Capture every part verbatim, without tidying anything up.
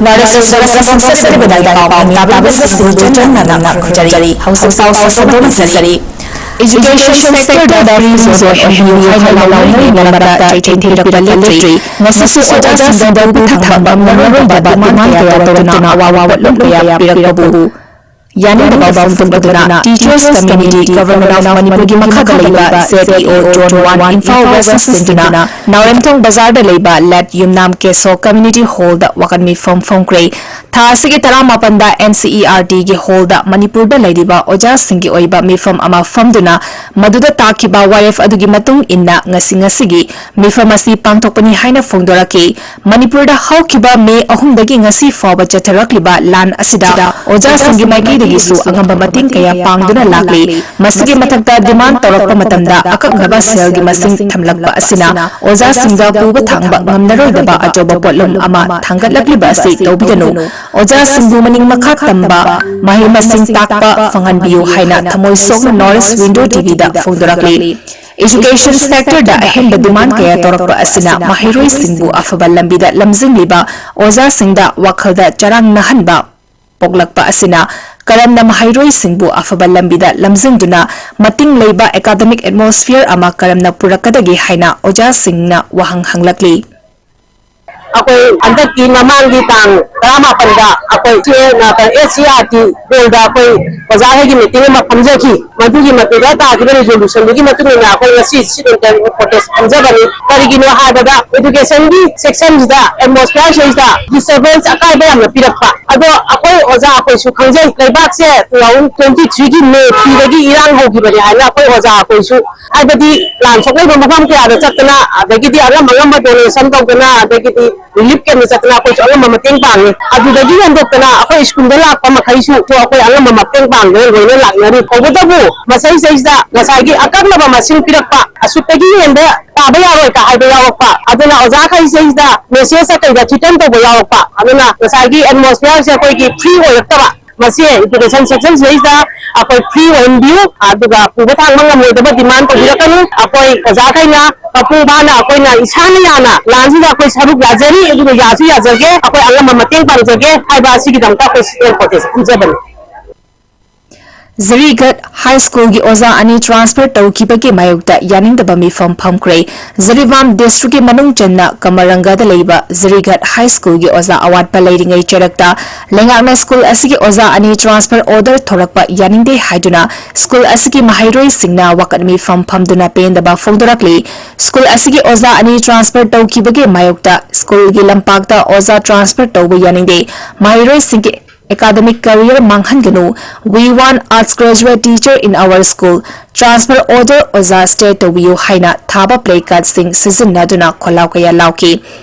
ꯅꯥꯔꯦꯁ social ꯁꯦꯟꯇꯔꯗ free resort ꯑꯣꯏꯍꯟꯕꯤꯌꯨ ꯍꯥꯏꯅ ꯂꯥꯎꯅꯔꯤꯉꯩ ꯃꯔꯛꯇ ꯆꯩꯊꯦꯡ ꯄꯤꯔꯛꯄ ꯂꯦꯞꯇ꯭ꯔꯤ꯫ ꯉꯁꯤꯁꯨ ꯑꯣꯖꯥꯁꯤꯡꯗ ꯄꯨꯊꯥꯡ ꯊꯥꯡꯕ ꯉꯝꯂꯔꯣꯏꯗꯕ ꯗꯤꯃꯥꯟ ꯀꯌꯥ ꯇꯧꯔꯛꯇꯨꯅ ꯑꯋꯥꯕ ꯄꯣꯠꯂꯨꯝ ꯀꯌꯥ ꯄꯤꯔꯛꯄꯕꯨ ꯌꯥꯅꯤꯡꯗꯕ ꯐꯣꯡꯗꯣꯛꯇꯨꯅ Teachers Community, Government of ꯃꯅꯤꯄꯨꯔꯒꯤ ꯃꯈꯥꯗ ꯂꯩꯕ Z E O Zone One Imphal west ꯁꯤꯟꯗꯨꯅ ꯅꯥꯎꯔꯦꯝꯊꯣꯡ ꯕꯖꯥꯔꯗ ꯂꯩꯕ ꯂꯥꯠ ꯌꯨꯝꯅꯥꯝ ꯀꯦꯁꯣ ꯀꯝꯃ꯭ꯌꯨꯅꯤꯇꯤ ꯍꯣꯜꯗ ꯋꯥꯀꯠ ꯃꯤꯐꯝ ꯐꯣꯡꯈ꯭ꯔꯦ꯫ ꯊꯥ ꯑꯁꯤꯒꯤ ꯇꯔꯥꯃꯥꯄꯟꯗ N C E R T ꯒꯤ ꯍꯣꯜꯗ ꯃꯅꯤꯄꯨꯔꯗ ꯂꯩꯔꯤꯕ ꯑꯣꯖꯥꯁꯤꯡꯒꯤ ꯑꯣꯏꯕ ꯃꯤꯐꯝ ꯑꯃ ꯐꯝꯗꯨꯅ ꯃꯗꯨꯗ ꯇꯥꯈꯤꯕ ꯋꯥꯔꯦꯞ ꯑꯗꯨꯒꯤ ꯃꯇꯨꯡ ꯏꯟꯅ ꯉꯁꯤ ꯉꯁꯤꯒꯤ ꯃꯤꯐꯝ ꯑꯁꯤ ꯄꯥꯡꯊꯣꯛꯄꯅꯤ ꯍꯥꯏꯅ ꯐꯣꯡꯗꯣꯔꯛꯈꯤ꯫ ꯃꯅꯤꯄꯨꯔꯗ ꯍꯧꯈꯤꯕ ꯃꯦ ꯑꯍꯨꯝꯗꯒꯤ ꯉꯁꯤ ꯐꯥꯎꯕ ꯆꯠꯊꯔꯛꯂꯤꯕ ꯂꯥꯟ ꯑꯁꯤꯗ ꯑꯣꯖꯥꯁꯤꯡꯒꯤ ꯃꯥꯏꯀꯩꯗꯒꯤꯁꯨ ꯑꯉꯝꯕ ꯃꯇꯦꯡ ꯀꯌꯥ ꯄꯥꯡꯗꯨꯅ ꯂꯥꯛꯂꯤ꯫ ꯃꯁꯤꯒꯤ ꯃꯊꯛꯇ ꯗꯤꯃꯥꯟ ꯇꯧꯔꯛꯄ ꯃꯇꯝꯗ ꯑꯀꯛꯅꯕ ꯁꯦꯜꯒꯤ ꯃꯁꯤꯡ ꯊꯝꯂꯛꯄ ꯑꯁꯤꯅ ꯑꯣꯖꯥꯁꯤꯡꯗ ꯄꯨꯕ ꯊꯥꯡꯕ ꯉꯝꯅꯔꯣꯏꯗꯕ ꯑꯆꯧꯕ ꯄꯣꯠꯂꯨꯝ ꯑꯃ ꯊꯥꯡꯒꯠꯂꯛꯂꯤꯕ ꯑꯁꯤ ꯇꯧꯕꯤꯒꯅꯨ꯫ ꯑꯣꯖꯥꯁꯤꯡꯕꯨ ꯃꯅꯤꯡ ꯃꯈꯥ ꯇꯝꯕ ꯃꯍꯩ ꯃꯁꯤꯡ ꯇꯥꯛꯄ ꯐꯪꯍꯟꯕꯤꯌꯨ ꯍꯥꯏꯅ ꯊꯃꯣꯏ ꯁꯣꯛꯅ North East Window T V ꯗ ꯐꯣꯡꯗꯣꯔꯛꯂꯤ꯫ Education sector ꯗ ꯑꯍꯦꯟꯕ ꯗꯤꯃꯥꯟ ꯀꯌꯥ ꯇꯧꯔꯛꯄ ꯑꯁꯤꯅ ꯃꯍꯩꯔꯣꯏꯁꯤꯡꯕꯨ ꯑꯐꯕ ꯂꯝꯕꯤꯗ ꯂꯝꯖꯤꯡꯂꯤꯕ ꯑꯣꯖꯥꯁꯤꯡꯗ ꯋꯥꯈꯜꯗ ꯆꯔꯥꯡꯅꯍꯟꯕ ꯄꯣꯛꯂꯛꯄ ꯑꯁꯤꯅ ꯀꯔꯝꯅ ꯃꯍꯩꯔꯣꯏꯁꯤꯡꯕꯨ ꯑꯐꯕ ꯂꯝꯕꯤꯗ ꯂꯝꯖꯤꯡꯗꯨꯅ ꯃꯇꯤꯡ ꯂꯩꯕ academic atmosphere ꯑꯃ ꯀꯔꯝꯅ ꯄꯨꯔꯛꯀꯗꯒꯦ ꯍꯥꯏꯅ ꯑꯣꯖꯥꯁꯤꯡꯅ ꯋꯥꯍꯪ ꯍꯪꯂꯛꯂꯤ꯫ ꯑꯩꯈꯣꯏ ꯍꯟꯗꯛꯀꯤ ꯃꯃꯥꯡꯒꯤ ꯇꯥꯡ ꯇꯔꯥꯃꯥꯄꯟꯗ ꯑꯩꯈꯣꯏ C S C R T ꯍꯣꯜꯗ ꯑꯩꯈꯣꯏ ꯑꯣꯖꯥꯈꯩꯒꯤ ꯃꯤꯇꯤꯡ ꯑꯃ ꯐꯝꯖꯈꯤ꯫ ꯃꯗꯨꯒꯤ ꯃꯇꯨꯡꯗ ꯇꯥꯈꯤꯕ ꯔꯤꯖꯣꯂꯨꯁꯟꯗꯨꯒꯤ ꯃꯇꯨꯡ ꯏꯟꯅ ꯑꯩꯈꯣꯏ ꯉꯁꯤ ꯁꯤꯠ ꯑꯦꯟ ꯄ꯭ꯔꯣꯇꯦꯁ ꯐꯝꯖꯕꯅꯤ꯫ ꯀꯔꯤꯒꯤꯅꯣ ꯍꯥꯏꯕꯗ education ꯒꯤ section ꯁꯤꯗ atmosphere ꯁꯤꯗ disturbance ꯑꯀꯥꯏꯕ ꯌꯥꯝꯅ ꯄꯤꯔꯛꯄ꯫ ꯑꯗꯣ ꯑꯩꯈꯣꯏ ꯑꯣꯖꯥ ꯑꯩꯈꯣꯏꯁꯨ ꯈꯪꯖꯩ, ꯂꯩꯕꯥꯛꯁꯦ two thousand twenty three ꯒꯤ ꯃꯦ ꯊ꯭ꯔꯤꯗꯒꯤ ꯏꯔꯥꯡ ꯍꯧꯈꯤꯕꯅꯤ ꯍꯥꯏꯅ ꯑꯩꯈꯣꯏ ꯑꯣꯖꯥ ꯑꯩꯈꯣꯏꯁꯨ, ꯍꯥꯏꯕꯗꯤ ꯂꯥꯟ ꯁꯣꯛꯅꯔꯤꯕ ꯃꯐꯝ ꯀꯌꯥꯗ ꯆꯠꯇꯅ, ꯑꯗꯒꯤꯗꯤ ꯑꯉꯝ ꯑꯉꯝꯕ donation ꯇꯧꯗꯅ, ꯑꯗꯒꯤꯗꯤ relief camp ꯇ ꯆꯠꯇꯅ ꯑꯩꯈꯣꯏꯁꯨ ꯑꯉꯝꯕ ꯃꯇꯦꯡ ꯄꯥꯡꯉꯤ꯫ ꯑꯗꯨꯗꯒꯤ ꯍꯦꯟꯗꯣꯛꯇꯅ ꯑꯩꯈꯣꯏ ꯁ꯭ꯀꯨꯜꯗ ꯂꯥꯛꯄ ꯃꯈꯩꯁꯨ ꯑꯩꯈꯣꯏ ꯑꯉꯝꯕ ꯃꯇꯦꯡ ꯄꯥꯡꯗꯅ ꯂꯣꯏꯅ ꯂꯥꯛꯅꯔꯤ꯫ ꯇꯧꯕꯇꯕꯨ ꯃꯁꯤꯗꯩꯁꯤꯗ ꯉꯁꯥꯏꯒꯤ ꯑꯀꯛꯅꯕ ꯃꯁꯤꯡ ꯄꯤꯔꯛꯄ, ꯑꯁꯨꯛꯇꯒꯤ ꯍꯦꯟꯕ ꯇꯥꯕ ꯌꯥꯔꯣꯏ ꯀ ꯍꯥꯏꯕ ꯌꯥꯎꯔꯛꯄ, ꯑꯗꯨꯅ ꯑꯣꯖꯥꯈꯩꯁꯤꯗꯩꯁꯤꯗ message ꯀꯩꯗ threaten ꯇꯧꯕ ꯌꯥꯎꯔꯛꯄ, ꯑꯗꯨꯅ ꯉꯁꯥꯏꯒꯤ atmosphere ꯁꯦ ꯑꯩꯈꯣꯏꯒꯤ free ꯑꯣꯏꯔꯛꯇꯕ꯫ ꯃꯁꯤ education section ꯁꯤꯗꯩꯁꯤꯗ ꯑꯩꯈꯣꯏ free ꯑꯣꯏꯍꯟꯕꯤꯌꯨ, ꯑꯗꯨꯒ ꯄꯨꯕ ꯊꯥꯡꯕ ꯉꯝꯂꯣꯏꯗꯕ demand ꯇꯧꯕꯤꯔꯛꯀꯅꯨ꯫ ꯑꯩꯈꯣꯏ ꯑꯣꯖꯥꯈꯩꯅ ꯃꯄꯨꯡ ꯐꯥꯅ ꯑꯩꯈꯣꯏꯅ ꯏꯁꯥꯅ ꯌꯥꯅ ꯂꯥꯟꯁꯤꯗ ꯑꯩꯈꯣꯏ ꯁꯔꯨꯛ ꯌꯥꯖꯔꯤ, ꯑꯗꯨꯒ ꯌꯥꯁꯨ ꯌꯥꯖꯒꯦ, ꯑꯩꯈꯣꯏ ꯑꯉꯝꯕ ꯃꯇꯦꯡ ꯄꯥꯡꯖꯒꯦ ꯍꯥꯏꯕ ꯑꯁꯤꯒꯤꯗꯃꯛꯇ ꯑꯩꯈꯣꯏ ꯁꯤꯇꯦꯟ ꯄ꯭ꯔꯣꯇꯦꯁ ꯐꯝꯖꯕꯅꯤ꯫ ꯖꯔꯤꯒꯠ ꯍꯥꯏ ꯁ꯭ꯀꯨꯜꯒꯤ ꯑꯣꯖꯥ ꯑꯅꯤ ꯇ꯭ꯔꯥꯟꯁꯐꯔ ꯇꯧꯈꯤꯕꯒꯤ ꯃꯥꯌꯣꯛꯇ ꯌꯥꯅꯤꯡꯗꯕ ꯃꯤꯐꯝ ꯐꯝꯈ꯭ꯔꯦ꯫ ꯖꯤꯔꯤꯕꯥꯝ ꯗꯤꯁꯇ꯭ꯔꯤꯛꯀꯤ ꯃꯅꯨꯡ ꯆꯟꯅ ꯀꯃꯔꯪꯒꯗ ꯂꯩꯕ ꯖꯔꯤꯒꯠ ꯍꯥꯏ ꯁ꯭ꯀꯨꯜꯒꯤ ꯑꯣꯖꯥ ꯑꯋꯥꯠꯄ ꯂꯩꯔꯤꯉꯩ ꯆꯔꯛꯇ ꯂꯩꯉꯥꯛꯅ ꯁ꯭ꯀꯨꯜ ꯑꯁꯤꯒꯤ ꯑꯣꯖꯥ ꯑꯅꯤ ꯇ꯭ꯔꯥꯟꯁꯐꯔ ꯑꯣꯔꯗꯔ ꯊꯣꯔꯛꯄ ꯌꯥꯅꯤꯡꯗꯦ ꯍꯥꯏꯗꯨꯅ ꯁ꯭ꯀꯨꯜ ꯑꯁꯤꯒꯤ ꯃꯍꯩꯔꯣꯏꯁꯤꯡꯅ ꯋꯥꯀꯠ ꯃꯤꯐꯝ ꯐꯝꯗꯨꯅ ꯄꯦꯟꯗꯕ ꯐꯣꯡꯗꯣꯔꯛꯂꯤ꯫ ꯁ꯭ꯀꯨꯜ ꯑꯁꯤꯒꯤ ꯑꯣꯖꯥ ꯑꯅꯤ ꯇ꯭ꯔꯥꯟꯁꯐꯔ ꯇꯧꯈꯤꯕꯒꯤ ꯃꯥꯌꯣꯛꯇ ꯁ꯭ꯀꯨꯜꯒꯤ ꯂꯝꯄꯥꯛꯇ ꯑꯣꯖꯥ ꯇ꯭ꯔꯥꯟꯁꯐꯔ ꯇꯧꯕ ꯌꯥꯅꯤꯡꯗꯦ, ꯃꯍꯩꯔꯣꯏꯁꯤꯡꯒꯤ academic career ꯃꯥꯡꯍꯟꯒꯅꯨ, we want arts graduate teacher in our school, transfer order ꯑꯣꯖꯥ stay ꯇꯧꯕꯤꯌꯨ ꯍꯥꯏꯅ ꯊꯥꯕ placardꯁꯤꯡ ꯁꯤꯖꯤꯟꯅꯗꯨꯅ ꯈꯣꯜꯂꯥꯎ ꯀꯌꯥ ꯂꯥꯎꯈꯤ꯫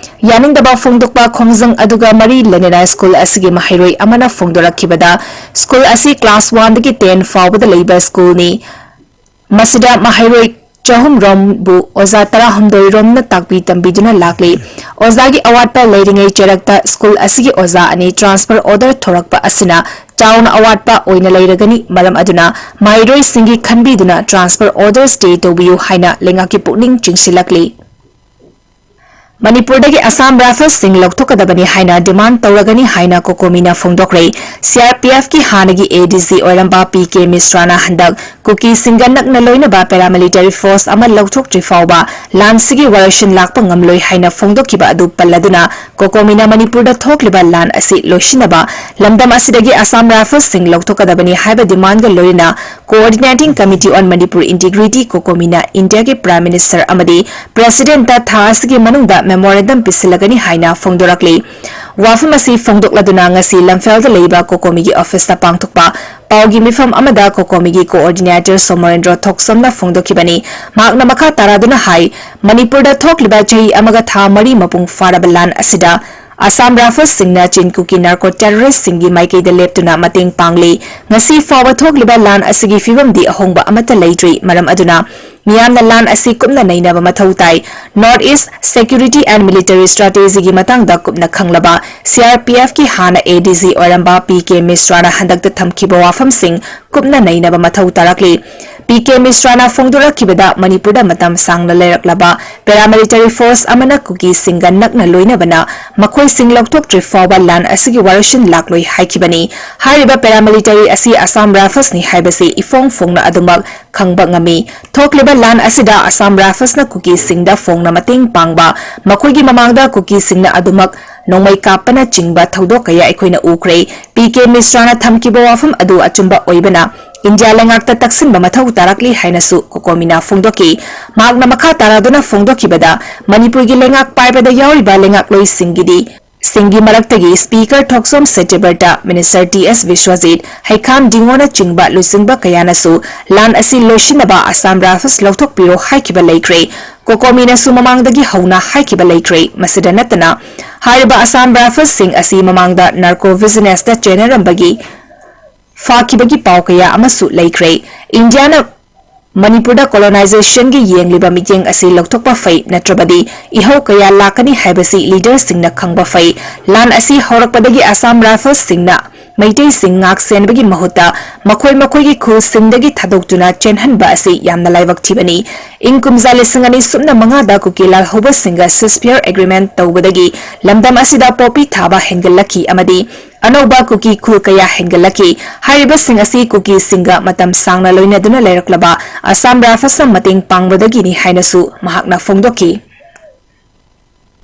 ꯌꯥꯅꯤꯡꯗꯕ ꯐꯣꯡꯗꯣꯛꯄ ꯈꯣꯡꯖꯪ ꯑꯗꯨꯒ ꯃꯔꯤ ꯂꯩꯅꯅ ꯁ꯭ꯀꯨꯜ ꯑꯁꯤꯒꯤ ꯃꯍꯩꯔꯣꯏ ꯑꯃꯅ ꯐꯣꯡꯗꯣꯔꯛꯈꯤꯕꯗ, ꯁ꯭ꯀꯨꯜ ꯑꯁꯤ class oneꯗꯒꯤ ten ꯐꯥꯎꯕꯗ ꯂꯩꯕ ꯁ꯭ꯀꯨꯜꯅꯤ꯫ ꯃꯁꯤꯗ ꯃꯍꯩꯔꯣꯏ ꯆꯍꯨꯝ ꯔꯣꯝꯕꯨ ꯑꯣꯖꯥ ꯇꯔꯥꯍꯨꯝꯗꯣꯏ ꯔꯣꯝꯅ ꯇꯥꯛꯄꯤ ꯇꯝꯕꯤꯗꯨꯅ ꯂꯥꯛꯂꯤ꯫ ꯑꯣꯖꯥꯒꯤ ꯑꯋꯥꯠꯄ ꯂꯩꯔꯤꯉꯩ ꯆꯔꯛꯇ ꯁ꯭ꯀꯨꯜ ꯑꯁꯤꯒꯤ ꯑꯣꯖꯥ ꯑꯅꯤ transfer order ꯊꯣꯔꯛꯄ ꯑꯁꯤꯅ ꯆꯥꯎꯅ ꯑꯋꯥꯠꯄ ꯑꯣꯏꯅ ꯂꯩꯔꯒꯅꯤ꯫ ꯃꯔꯝ ꯑꯗꯨꯅ ꯃꯍꯩꯔꯣꯏꯁꯤꯡꯒꯤ ꯈꯟꯕꯤꯗꯨꯅ transfer order stay ꯇꯧꯕꯤꯌꯨ ꯍꯥꯏꯅ ꯂꯩꯉꯥꯛꯀꯤ ꯄꯨꯛꯅꯤꯡ ꯆꯤꯡꯁꯤꯜꯂꯛꯂꯤ꯫ ꯃꯅꯤꯄꯨꯔꯗꯒꯤ ꯑꯁꯥꯝ ꯔꯥꯏꯐꯜꯁꯤꯡ ꯂꯧꯊꯣꯛꯀꯗꯕꯅꯤ ꯍꯥꯏꯅ demand ꯇꯧꯔꯒꯅꯤ ꯍꯥꯏꯅ ꯀꯣꯀꯣꯃꯤꯅ ꯐꯣꯡꯗꯣꯛꯈ꯭ꯔꯦ꯫ CRPFꯀꯤ ꯍꯥꯟꯅꯒꯤ ADG ꯑꯣꯏꯔꯝꯕ ꯄꯤ ꯀꯦ ꯃꯤꯁ꯭ꯔꯥꯅ ꯍꯟꯗꯛ ꯀꯨꯀꯤꯁꯤꯡꯒ ꯅꯛꯅ ꯂꯣꯏꯅꯕ paramilitary force ꯑꯃ ꯂꯧꯊꯣꯛꯇ꯭ꯔꯤ ꯐꯥꯎꯕ ꯂꯥꯟꯁꯤꯒꯤ ꯋꯥꯔꯣꯏꯁꯤꯟ ꯂꯥꯛꯄ ꯉꯝꯂꯣꯏ ꯍꯥꯏꯅ ꯐꯣꯡꯗꯣꯛꯈꯤꯕ ꯑꯗꯨ ꯄꯜꯂꯗꯨꯅ, ꯀꯣꯀꯣꯃꯤꯅ ꯃꯅꯤꯄꯨꯔꯗ ꯊꯣꯛꯂꯤꯕ ꯂꯥꯟ ꯑꯁꯤ ꯂꯣꯏꯁꯤꯟꯅꯕ ꯂꯝꯗꯝ ꯑꯁꯤꯗꯒꯤ ꯑꯁꯥꯝ ꯔꯥꯏꯐꯜꯁꯤꯡ ꯂꯧꯊꯣꯛꯀꯗꯕꯅꯤ ꯍꯥꯏꯕ demandꯒ ꯂꯣꯏꯅꯅ Coordinating Committee on Manipur Integrity, ꯀꯣꯀꯣꯃꯤꯅ ꯏꯟꯗꯤꯌꯥꯒꯤ Prime Minister ꯑꯃꯗꯤ Presidentꯇ ꯊꯥ ꯑꯁꯤꯒꯤ ꯃꯅꯨꯡꯗ memorandum ꯄꯤꯁꯤꯜꯂꯒꯅꯤ ꯍꯥꯏꯅ ꯐꯣꯡꯗꯣꯔꯛꯂꯤ꯫ ꯋꯥꯐꯝ ꯑꯁꯤ ꯐꯣꯡꯗꯣꯛꯂꯗꯨꯅ ꯉꯁꯤ ꯂꯝꯐꯦꯜꯗ ꯂꯩꯕ ꯀꯣꯀꯣꯃꯤꯒꯤ officeꯇ ꯄꯥꯡꯊꯣꯛꯄ ꯄꯥꯎꯒꯤ ꯃꯤꯐꯝ ꯑꯃꯗ ꯀꯣꯀꯣꯃꯤꯒꯤ coordinator ꯁꯣꯃꯣꯔꯦꯟꯗ꯭ꯔꯣ ꯊꯣꯛꯆꯝꯅ ꯐꯣꯡꯗꯣꯛꯈꯤꯕꯅꯤ꯫ ꯃꯍꯥꯛꯅ ꯃꯈꯥ ꯇꯥꯔꯗꯨꯅ ꯍꯥꯏ, ꯃꯅꯤꯄꯨꯔꯗ ꯊꯣꯛꯂꯤꯕ ꯆꯍꯤ ꯑꯃꯒ ꯊꯥ ꯃꯔꯤ ꯃꯄꯨꯡ ꯐꯥꯔꯕ ꯂꯥꯟ ꯑꯁꯤꯗ ꯑꯁꯥꯝ ꯔꯥꯏꯐꯜꯁꯤꯡꯅ ꯆꯤꯟ ꯀꯨꯀꯤ narco terroristꯁꯤꯡꯒꯤ ꯃꯥꯏꯀꯩꯗ ꯂꯦꯞꯇꯨꯅ ꯃꯇꯦꯡ ꯄꯥꯡꯂꯤ꯫ ꯉꯁꯤ ꯐꯥꯎꯕ ꯊꯣꯛꯂꯤꯕ ꯂꯥꯟ ꯑꯁꯤꯒꯤ ꯐꯤꯕꯝꯗꯤ ꯑꯍꯣꯡꯕ ꯑꯃꯠꯇ ꯂꯩꯇ꯭ꯔꯤ꯫ ꯃꯔꯝ ꯑꯗꯨꯅ ꯃꯤꯌꯥꯝꯅ ꯂꯥꯟ ꯑꯁꯤ ꯀꯨꯞꯅ ꯅꯩꯅꯕ ꯃꯊꯧ ꯇꯥꯏ꯫ North East security and military strategyꯒꯤ ꯃꯇꯥꯡꯗ ꯀꯨꯞꯅ ꯈꯪꯂꯕ CRPFꯀꯤ ꯍꯥꯟꯅ ADG ꯑꯣꯏꯔꯝꯕ ꯄꯤ ꯀꯦ ꯃꯤꯁ꯭ꯔꯥꯅ ꯍꯟꯗꯛꯇ ꯊꯝꯈꯤꯕ ꯋꯥꯐꯝꯁꯤꯡ ꯀꯨꯞꯅ ꯅꯩꯅꯕ ꯃꯊꯧ ꯇꯥꯔꯛꯂꯤ꯫ ꯄꯤ ꯀꯦ ꯃꯤꯁ꯭ꯔꯥꯅ ꯐꯣꯡꯗꯣꯔꯛꯈꯤꯕꯗ, ꯃꯅꯤꯄꯨꯔꯗ ꯃꯇꯝ ꯁꯥꯡꯅ ꯂꯩꯔꯛꯂꯕ paramilitary force ꯑꯃꯅ ꯀꯨꯀꯤꯁꯤꯡꯒ ꯅꯛꯅ ꯂꯣꯏꯅꯕꯅ ꯃꯈꯣꯏꯁꯤꯡ ꯂꯧꯊꯣꯛꯇ꯭ꯔꯤ ꯐꯥꯎꯕ ꯂꯥꯟ ꯑꯁꯤꯒꯤ ꯋꯥꯔꯣꯏꯁꯤꯟ ꯂꯥꯛꯂꯣꯏ ꯍꯥꯏꯈꯤꯕꯅꯤ꯫ ꯍꯥꯏꯔꯤꯕ paramilitary ꯑꯁꯤ Assam Rifles ꯅꯤ ꯍꯥꯏꯕꯁꯤ ꯏꯐꯣꯡ ꯐꯣꯡꯅ ꯑꯗꯨꯃꯛ ꯈꯪꯕ ꯉꯝꯃꯤ꯫ ꯊꯣꯛꯂꯤꯕ ꯂꯥꯟ ꯑꯁꯤꯗ Assam Rifles ꯅ ꯀꯨꯀꯤꯁꯤꯡꯗ ꯐꯣꯡꯅ ꯃꯇꯦꯡ ꯄꯥꯡꯕ, ꯃꯈꯣꯏꯒꯤ ꯃꯃꯥꯡꯗ ꯀꯨꯀꯤꯁꯤꯡꯅ ꯑꯗꯨꯃꯛ ꯅꯣꯡꯃꯩ ꯀꯥꯞꯄꯅꯆꯤꯡꯕ ꯊꯧꯗꯣꯛ ꯀꯌꯥ ꯑꯩꯈꯣꯏꯅ ꯎꯈ꯭ꯔꯦ꯫ ꯄꯤ ꯀꯦ ꯃꯤꯁ꯭ꯔꯥꯅ ꯊꯝꯈꯤꯕ ꯋꯥꯐꯝ ꯑꯗꯨ ꯑꯆꯨꯝꯕ ꯑꯣꯏꯕꯅ ꯏꯟꯗꯤꯌꯥ ꯂꯩꯉꯥꯛꯇ ꯇꯛꯁꯤꯟꯕ ꯃꯊꯧ ꯇꯥꯔꯛꯂꯤ ꯍꯥꯏꯅꯁꯨ ꯀꯣꯀꯣꯃꯤꯅ ꯐꯣꯡꯗꯣꯛꯈꯤ꯫ ꯃꯍꯥꯛꯅ ꯃꯈꯥ ꯇꯥꯔꯗꯨꯅ ꯐꯣꯡꯗꯣꯛꯈꯤꯕꯗ, ꯃꯅꯤꯄꯨꯔꯒꯤ ꯂꯩꯉꯥꯛ ꯄꯥꯏꯕꯗ ꯌꯥꯎꯔꯤꯕ ꯂꯩꯉꯥꯛꯂꯣꯏꯁꯤꯡꯒꯤꯗꯤ ꯁꯤꯡꯒꯤ ꯃꯔꯛꯇꯒꯤ Speaker ꯊꯣꯛꯆꯣꯝ ꯁꯇ꯭ꯌꯕ꯭ꯔꯇ, Minister ꯇꯤ ꯑꯦꯁ ꯕꯤꯁ꯭ꯋꯖꯤꯠ, ꯍꯩꯈꯥꯝ ꯗꯤꯡꯉꯣꯅꯆꯤꯡꯕ ꯂꯨꯆꯤꯡꯕ ꯀꯌꯥꯅꯁꯨ ꯂꯥꯟ ꯑꯁꯤ ꯂꯣꯏꯁꯤꯟꯅꯕ Assam Rifles ꯂꯧꯊꯣꯛꯄꯤꯔꯣ ꯍꯥꯏꯈꯤꯕ ꯂꯩꯈ꯭ꯔꯦ꯫ ꯀꯣꯀꯣꯃꯤꯅꯁꯨ ꯃꯃꯥꯡꯗꯒꯤ ꯍꯧꯅ ꯍꯥꯏꯈꯤꯕ ꯂꯩꯈ꯭ꯔꯦ꯫ ꯃꯁꯤꯗ ꯅꯠꯇꯅ, ꯍꯥꯏꯔꯤꯕ Assam Rifles ꯁꯤꯡ ꯑꯁꯤ ꯃꯃꯥꯡꯗ narco business ꯇ ꯆꯦꯟꯅꯔꯝꯕꯒꯤ ꯐꯥꯈꯤꯕꯒꯤ ꯄꯥꯎ ꯀꯌꯥ ꯑꯃꯁꯨ ꯂꯩꯈ꯭ꯔꯦ꯫ ꯏꯟꯗꯤꯌꯥꯅ ꯃꯅꯤꯄꯨꯔꯗ colonization ꯒꯤ ꯌꯦꯡꯂꯤꯕ ꯃꯤꯠꯌꯦꯡ ꯑꯁꯤ ꯂꯧꯊꯣꯛꯄ ꯐꯩ, ꯅꯠꯇ꯭ꯔꯕꯗꯤ ꯏꯍꯧ ꯀꯌꯥ ꯂꯥꯛꯀꯅꯤ ꯍꯥꯏꯕꯁꯤ leader ꯁꯤꯡꯅ ꯈꯪꯕ ꯐꯩ꯫ ꯂꯥꯟ ꯑꯁꯤ ꯍꯧꯔꯛꯄꯗꯒꯤ Assam Rifles ꯁꯤꯡꯅ ꯃꯩꯇꯩꯁꯤꯡ ꯉꯥꯛ ꯁꯦꯟꯕꯒꯤ ꯃꯍꯨꯠꯇ ꯃꯈꯣꯏ ꯃꯈꯣꯏꯒꯤ ꯈꯨꯜꯁꯤꯡꯗꯒꯤ ꯊꯥꯗꯣꯛꯇꯨꯅ ꯆꯦꯟꯍꯟꯕ ꯑꯁꯤ ꯌꯥꯝꯅ ꯂꯥꯏꯕꯛ ꯊꯤꯕꯅꯤ꯫ ꯏꯪ ꯀꯨꯝꯖꯥ ꯂꯤꯁꯤꯡ ꯑꯅꯤ ꯁꯨꯞꯅ ꯃꯉꯥꯗ ꯀꯨꯀꯤ ꯂꯥꯜꯍꯧꯕꯁꯤꯡꯒ ceasefire agreement ꯇꯧꯕꯗꯒꯤ ꯂꯝꯗꯝ ꯑꯁꯤꯗ ꯄꯣꯄꯤ ꯊꯥꯕ ꯍꯦꯟꯒꯠꯂꯛꯈꯤ ꯑꯃꯗꯤ ꯑꯅꯧꯕ ꯀꯨꯀꯤ ꯈꯨꯜ ꯀꯌꯥ ꯍꯦꯟꯒꯠꯂꯛꯈꯤ꯫ ꯍꯥꯏꯔꯤꯕꯁꯤꯡ ꯑꯁꯤ ꯀꯨꯀꯤꯁꯤꯡꯒ ꯃꯇꯝ ꯁꯥꯡꯅ ꯂꯣꯏꯅꯗꯨꯅ ꯂꯩꯔꯛꯂꯕ Assam Rifles ꯅ ꯃꯇꯦꯡ ꯄꯥꯡꯕꯗꯒꯤꯅꯤ ꯍꯥꯏꯅꯁꯨ ꯃꯍꯥꯛꯅ ꯐꯣꯡꯗꯣꯛꯈꯤ꯫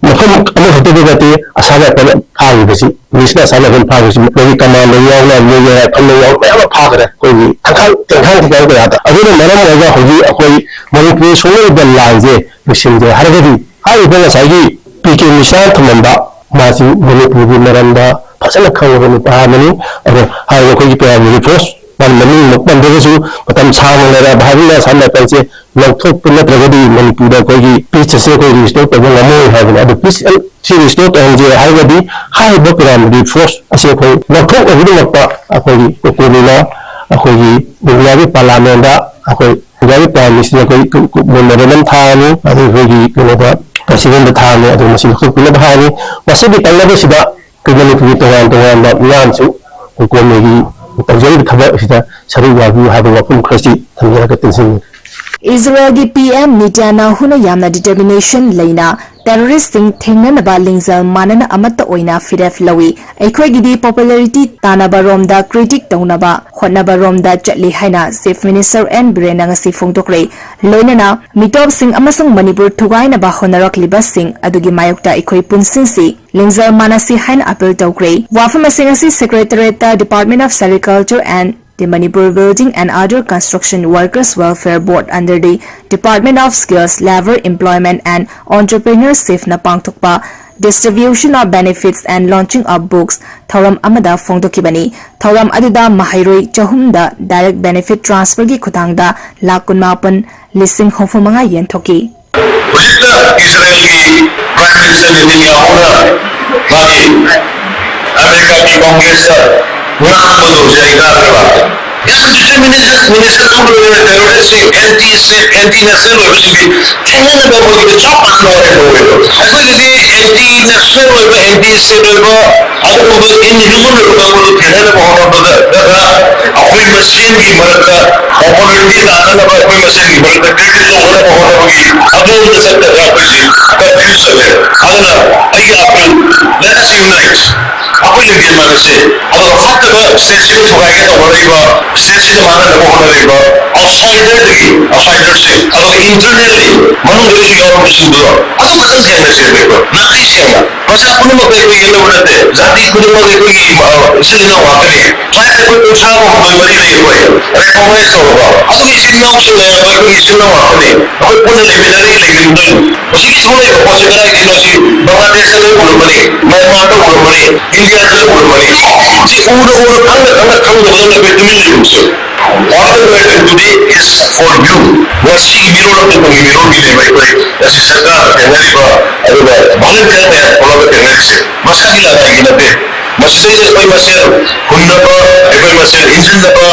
ꯃꯐꯝ ꯑꯃꯈꯛꯇꯗ ꯅꯠꯇꯦ Assam Rifles ꯐꯥꯈꯤꯕꯁꯤ, ꯄꯨꯂꯤꯁꯅ Assam Rifles ꯐꯥꯈꯤꯕꯁꯤ, ꯃꯣꯏꯒꯤ commander ꯌꯥꯎꯅ, ꯃꯣꯏꯒꯤ rifle ꯌꯥꯎꯅ ꯃꯌꯥꯝ ꯑꯃ ꯐꯥꯈ꯭ꯔꯦ ꯑꯩꯈꯣꯏꯒꯤ ꯈꯪꯈꯥꯡ ꯇꯦꯡꯈꯥꯡ ꯈꯤꯇꯪ ꯀꯌꯥꯗ꯫ ꯑꯗꯨꯅ ꯃꯔꯝ ꯑꯣꯏꯔꯒ ꯍꯧꯖꯤꯛ ꯑꯩꯈꯣꯏ ꯃꯅꯤꯄꯨꯔ ꯁꯣꯛꯂꯛꯏꯕ ꯂꯥꯟꯁꯦ ꯂꯣꯏꯁꯤꯟꯒꯦ ꯍꯥꯏꯔꯒꯗꯤ, ꯍꯥꯏꯔꯤꯕ ꯉꯁꯥꯏꯒꯤ ꯄꯤ ꯀꯦ ꯃꯤꯁ꯭ꯔꯥꯅ ꯊꯝꯂꯝꯕ, ꯃꯥꯁꯤ ꯃꯅꯤꯄꯨꯔꯒꯤ ꯃꯔꯝꯗ ꯐꯖꯅ ꯈꯪꯂꯕ ꯅꯨꯄꯥ ꯑꯃꯅꯤ꯫ ꯑꯗꯣ ꯍꯥꯏꯔꯤꯕ ꯑꯩꯈꯣꯏꯒꯤ paramilitary force, ꯃꯥꯅ ꯃꯃꯤꯡꯃꯛ ꯄꯟꯗ꯭ꯔꯒꯁꯨ, ꯃꯇꯝ ꯁꯥꯡꯅ ꯂꯩꯔꯛꯑꯕ ꯍꯥꯏꯕꯅꯤꯅ Assam Rifles ꯁꯦ ꯂꯧꯊꯣꯛꯄ ꯅꯠꯇ꯭ꯔꯒꯗꯤ ꯃꯅꯤꯄꯨꯔꯗ ꯑꯩꯈꯣꯏꯒꯤ peace ꯑꯁꯦ ꯑꯩꯈꯣꯏ restore ꯇꯧꯕ ꯉꯝꯃꯣꯏ ꯍꯥꯏꯕꯅꯤ꯫ ꯑꯗꯨ peace ꯁꯤ restore ꯇꯧꯍꯟꯒꯦ ꯍꯥꯏꯔꯒꯗꯤ ꯍꯥꯏꯔꯤꯕ paramilitary force ꯑꯁꯤ ꯑꯩꯈꯣꯏ ꯂꯧꯊꯣꯛꯅꯕꯒꯤꯗꯃꯛꯇ ꯑꯩꯈꯣꯏꯒꯤ ꯀꯣꯀꯣꯃꯤꯅ ꯑꯩꯈꯣꯏꯒꯤ ꯏꯟꯗꯤꯌꯥꯒꯤ parliament ꯗ ꯑꯩꯈꯣꯏ ꯏꯟꯗꯤꯌꯥꯒꯤ prime minister ꯑꯩꯈꯣꯏ memorandum ꯊꯥꯔꯅꯤ, ꯑꯗꯩ ꯑꯩꯈꯣꯏꯒꯤ ꯀꯩꯅꯣꯗ president ꯗ ꯊꯥꯔꯅꯤ, ꯑꯗꯨ ꯃꯁꯤ ꯂꯧꯊꯣꯛꯄꯤꯅꯕ ꯍꯥꯏꯔꯅꯤ꯫ ꯃꯁꯤꯒꯤ ꯇꯧꯅꯕꯁꯤꯗ ꯑꯩꯈꯣꯏ ꯃꯅꯤꯄꯨꯔꯒꯤ ꯇꯣꯉꯥꯟ ꯇꯣꯉꯥꯟꯕ ꯃꯤꯌꯥꯝꯁꯨ ꯀꯣꯀꯣꯃꯤꯒꯤ ꯇꯧꯖꯔꯤꯕ ꯊꯕꯛ ꯑꯁꯤꯗ ꯁꯔꯨꯛ ꯌꯥꯕꯤꯌꯨ ꯍꯥꯏꯕ ꯋꯥꯐꯝ ꯈꯔꯁꯤ ꯊꯝꯖꯔꯒ ꯇꯦꯟꯁꯤꯟꯖꯒꯦ꯫ ꯏꯖꯔꯦꯜꯒꯤ ꯄꯤ ꯑꯦꯝ ꯅꯤꯇꯥꯟꯌꯥꯍꯨꯅ ꯌꯥꯝꯅ determination ꯂꯩꯅ terroristꯁꯤꯡ ꯊꯦꯡꯅꯅꯕ ꯂꯤꯡꯖꯦꯜ ꯃꯥꯟꯅꯅ ꯑꯃꯠꯇ ꯑꯣꯏꯅ ꯐꯤꯔꯦꯞ ꯂꯧꯏ꯫ ꯑꯩꯈꯣꯏꯒꯤꯗꯤ popularity ꯇꯥꯟꯅꯕ ꯔꯣꯝꯗ critic ꯇꯧꯅꯕ ꯍꯣꯠꯅꯕ ꯔꯣꯝꯗ ꯆꯠꯂꯤ ꯍꯥꯏꯅ Chief Minister ꯑꯦꯟ ꯕꯤꯔꯦꯟꯅ ꯉꯁꯤ ꯐꯣꯡꯗꯣꯛꯈ꯭ꯔꯦ꯫ ꯂꯣꯏꯅꯅ ꯃꯤꯇꯣꯞꯁꯤꯡ ꯑꯃꯁꯨꯡ ꯃꯅꯤꯄꯨꯔ ꯊꯨꯒꯥꯏꯅꯕ ꯍꯣꯠꯅꯔꯛꯂꯤꯕꯁꯤꯡ ꯑꯗꯨꯒꯤ ꯃꯥꯌꯣꯛꯇ ꯑꯩꯈꯣꯏ ꯄꯨꯟꯁꯤꯟꯁꯤ, ꯂꯤꯡꯖꯦꯜ ꯃꯥꯟꯅꯁꯤ ꯍꯥꯏꯅ appeal ꯇꯧꯈ꯭ꯔꯦ꯫ ꯋꯥꯐꯝ ꯑꯁꯤꯡ ꯑꯁꯤ Secretariatꯇ Department of Sericulture and the Manipur Building and Other Construction Workers Welfare Board under the Department of Skills, Labour, Employment and Entrepreneurshipꯅ ꯄꯥꯡꯊꯣꯛꯄ Distribution of Benefits and Launching of Books ꯊꯧꯔꯝ ꯑꯃꯗ ꯐꯣꯡꯗꯣꯛꯈꯤꯕꯅꯤ꯫ ꯊꯧꯔꯝ ꯑꯗꯨꯗ ꯃꯍꯩꯔꯣꯏ ꯆꯍꯨꯝꯗ direct benefit transferꯒꯤ ꯈꯨꯊꯥꯡꯗ ꯂꯥꯈ ꯀꯨꯟꯃꯥꯄꯟ ꯂꯤꯁꯤꯡ ꯍꯨꯝꯐꯨ ꯃꯉꯥ ꯌꯦꯟꯊꯣꯛꯈꯤ꯫ ꯍꯧꯖꯤꯛꯇ ꯏꯖꯔꯦꯜꯒꯤ Prime Minister ꯅꯦꯇꯟꯌꯥꯍꯨꯅ ꯃꯥꯒꯤ ꯑꯃꯦꯔꯤꯀꯥꯒꯤ Congressꯇ ꯉꯥꯡꯕꯗꯣ ꯍꯧꯖꯤꯛ ꯑꯩ ꯇꯥꯔꯒ ꯂꯥꯛꯄ꯫ Yes, determination, minister ꯑꯃ ꯂꯣꯏꯔꯦ, terroristꯁꯤꯡ, anti state, anti national ꯑꯣꯏꯕꯁꯤꯡꯗꯤ ꯊꯦꯡꯅꯅꯕ ꯃꯣꯏꯒꯤꯗꯤ ꯆꯞ ꯃꯥꯟꯅꯅ ꯋꯥꯔꯦꯞ ꯂꯧꯋꯦꯕ꯫ ꯑꯩꯈꯣꯏꯒꯤꯗꯤ anti national ꯑꯣꯏꯕ, anti state ꯑꯣꯏꯕ, ꯑꯗꯨꯒꯨꯝꯕ inhuman ꯑꯣꯏꯕ ꯀꯥꯡꯕꯨꯗꯨ ꯊꯦꯡꯅꯅꯕ ꯍꯣꯠꯅꯕꯗ ꯅꯠꯇ꯭ꯔꯒ ꯑꯩꯈꯣꯏ ꯃꯁꯦꯟꯒꯤ ꯃꯔꯛꯇ popularity ꯇꯥꯟꯅꯅꯕ ꯑꯩꯈꯣꯏ ꯃꯁꯦꯟꯒꯤ ꯃꯔꯛꯇ credit ꯇꯧꯅꯅꯕ ꯍꯣꯠꯅꯕꯒꯤ ꯑꯗꯣꯝꯗ ꯆꯠꯇ꯭ꯔꯒ ꯑꯩꯈꯣꯏꯁꯤ confuse ꯆꯠꯂꯦ꯫ ꯑꯗꯨꯅ ꯑꯩꯒꯤ appeal, let us unite꯫ ꯑꯩꯈꯣꯏ ꯂꯤꯡꯖꯦꯜ ꯃꯥꯟꯅꯁꯦ꯫ ꯑꯗꯨꯒ ꯐꯠꯇꯕ stateꯁꯤꯅ ꯊꯨꯒꯥꯏꯒꯦ ꯇꯧꯅꯔꯤꯕ, stateꯁꯤꯅ ꯃꯥꯡꯍꯟꯅꯕ ꯍꯣꯠꯅꯔꯤꯕ outsiderꯗꯒꯤ, outsiderꯁꯤꯡ, ꯑꯗꯨꯒ internally ꯃꯅꯨꯡꯗꯒꯤꯁꯨ ꯌꯥꯎꯔꯛꯄꯁꯤꯡꯗꯨ ꯑꯗꯨ ꯈꯛꯇꯪ ꯊꯦꯡꯅꯁꯦ ꯑꯩꯈꯣꯏ꯫ ꯅꯥꯄꯤ ꯁꯦꯡꯅ ꯃꯆꯥ ꯄꯨꯝꯅꯃꯛꯇ ꯑꯩꯈꯣꯏ ꯌꯦꯠꯅꯕ ꯅꯠꯇꯦ꯫ ꯖꯥꯇꯤ ꯈꯨꯗꯤꯡꯃꯛ ꯑꯩꯈꯣꯏꯒꯤ, ꯑ, ꯏꯆꯤꯜ ꯏꯅꯥꯎ ꯉꯥꯛꯇꯅꯤ꯫ ꯇ꯭ꯔꯥꯏꯕ ꯑꯩꯈꯣꯏ ꯀꯨꯟꯊ꯭ꯔꯥꯒ ꯍꯨꯝꯗꯣꯏ ꯃꯔꯤ ꯂꯩ ꯑꯩꯈꯣꯏ꯫ ꯔꯦꯀꯣꯛꯅꯥꯏꯖ ꯇꯧꯔꯕ꯫ ꯑꯗꯨꯒꯤ ꯏꯆꯤꯜ ꯏꯅꯥꯎꯁꯤꯡ ꯂꯩꯔꯕ ꯑꯩꯈꯣꯏꯒꯤ ꯏꯆꯤꯜ ꯏꯅꯥꯎ ꯉꯥꯛꯇꯅꯤ꯫ ꯑꯩꯈꯣꯏ ꯄꯨꯟꯅ ꯂꯩꯃꯤꯟꯅꯔꯤ, ꯂꯩꯃꯤꯟꯅꯗꯣꯏꯅꯤ꯫ ꯍꯧꯖꯤꯛꯀꯤ ꯊꯣꯛꯂꯛꯏꯕ ꯄꯣꯠꯁꯤ ꯀꯗꯥꯏꯗꯒꯤꯅꯣ? ꯁꯤ ꯕꯪꯒ꯭ꯂꯥꯗꯦꯁꯇ ꯂꯣꯏ ꯎꯔꯝꯃꯅꯤ, ꯃ꯭ꯌꯥꯟꯃꯥꯔꯗ ꯎꯔꯝꯃꯅꯤ, ꯏꯟꯗꯤꯌꯥꯗ ꯂꯣꯏ ꯎꯔꯝꯃꯅꯤ꯫ ꯁꯤ ꯎꯅ ꯎꯅ, ꯈꯪꯅ ꯈꯪꯅ, ꯈꯪꯗꯕꯗꯧꯅ ꯑꯩꯈꯣꯏ ꯇꯨꯃꯤꯟ ꯂꯩꯔꯨꯕꯁꯦ꯫ All the way today is for you꯫ ꯉꯁꯤꯒꯤ ꯃꯤꯔꯣꯜ ꯑꯃꯗꯤ ꯇꯨꯡꯒꯤ ꯃꯤꯔꯣꯜꯒꯤꯅꯦꯕ ꯑꯩꯈꯣꯏ ꯉꯁꯤ ꯁꯔꯀꯥꯔꯅ ꯊꯦꯡꯅꯔꯤꯕ, ꯑꯗꯨꯒ volunteer ꯃꯌꯥꯝ ꯊꯣꯛꯂꯛꯑꯒ ꯊꯦꯡꯅꯔꯤꯁꯦ꯫ ꯃꯁꯥꯒꯤ ꯂꯅꯥꯏꯒꯤ ꯅꯠꯇꯦ꯫ ꯃꯁꯤꯗꯩꯗ ꯑꯩꯈꯣꯏ ꯃꯁꯦꯜ ꯍꯨꯟꯅꯕ, ꯑꯩꯈꯣꯏ ꯃꯁꯦꯜ ꯏꯟꯁꯤꯟꯅꯕ,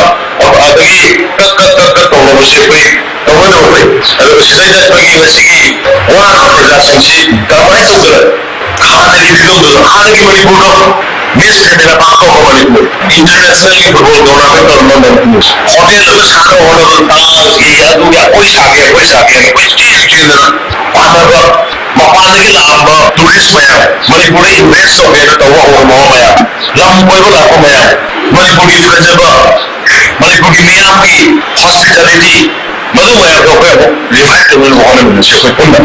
ꯑꯗꯒꯤ ꯀꯛ ꯀꯛ ꯀꯛ ꯀꯛ ꯇꯧꯅꯕꯁꯦ ꯑꯩꯈꯣꯏ ꯇꯧꯒꯗꯕꯅꯤ꯫ ꯑꯗꯨꯒ ꯁꯤꯗꯩꯗ ꯑꯩꯈꯣꯏꯒꯤ ꯉꯁꯤꯒꯤ ꯋꯥꯔꯕ ꯄ꯭ꯔꯖꯥꯁꯤꯡꯁꯤ ꯀꯔꯝꯍꯥꯏꯅ ꯇꯧꯗꯅ ꯍꯥꯟꯅꯒꯤ ꯐꯤꯕꯝꯗꯨꯗ, ꯍꯥꯟꯅꯒꯤ ꯃꯅꯤꯄꯨꯔꯗꯣ, Miss Khedira ꯄꯥꯡꯊꯣꯛꯄ ꯃꯅꯤꯄꯨꯔ꯫ International football tournament ꯇꯧꯔꯝꯕ ꯃꯅꯤꯄꯨꯔ꯫ Hotel ꯑꯃ ꯁꯥꯅꯕ ꯍꯣꯠꯅꯕꯗ ꯇꯥꯡꯒꯤ ꯑꯗꯨꯒꯤ ꯑꯩꯈꯣꯏ ꯁꯥꯒꯦ, ꯑꯩꯈꯣꯏ ꯁꯥꯒꯦ, ꯑꯩꯈꯣꯏ ꯆꯦꯟ ꯆꯦꯟꯗꯅ ꯄꯥꯟꯅꯕ, ꯃꯄꯥꯟꯗꯒꯤ ꯂꯥꯛꯑꯝꯕ tourist ꯃꯌꯥꯝ, ꯃꯅꯤꯄꯨꯔꯗ invest ꯇꯧꯒꯦꯅ ꯇꯧꯕ ꯍꯧꯔꯝꯕ ꯃꯌꯥꯝ, ꯂꯝ ꯀꯣꯏꯕ ꯂꯥꯛꯄ ꯃꯌꯥꯝ, ꯃꯅꯤꯄꯨꯔꯒꯤ ꯐꯖꯕ, ꯃꯅꯤꯄꯨꯔꯒꯤ ꯃꯤꯌꯥꯝꯒꯤ hospitality, ꯃꯗꯨ ꯃꯌꯥꯝꯗꯣ ꯑꯩꯈꯣꯏ ꯑꯃꯨꯛ revive ꯇꯧꯅꯕ ꯍꯣꯠꯅꯃꯤꯟꯅꯁꯤ ꯑꯩꯈꯣꯏ ꯄꯨꯟꯅ꯫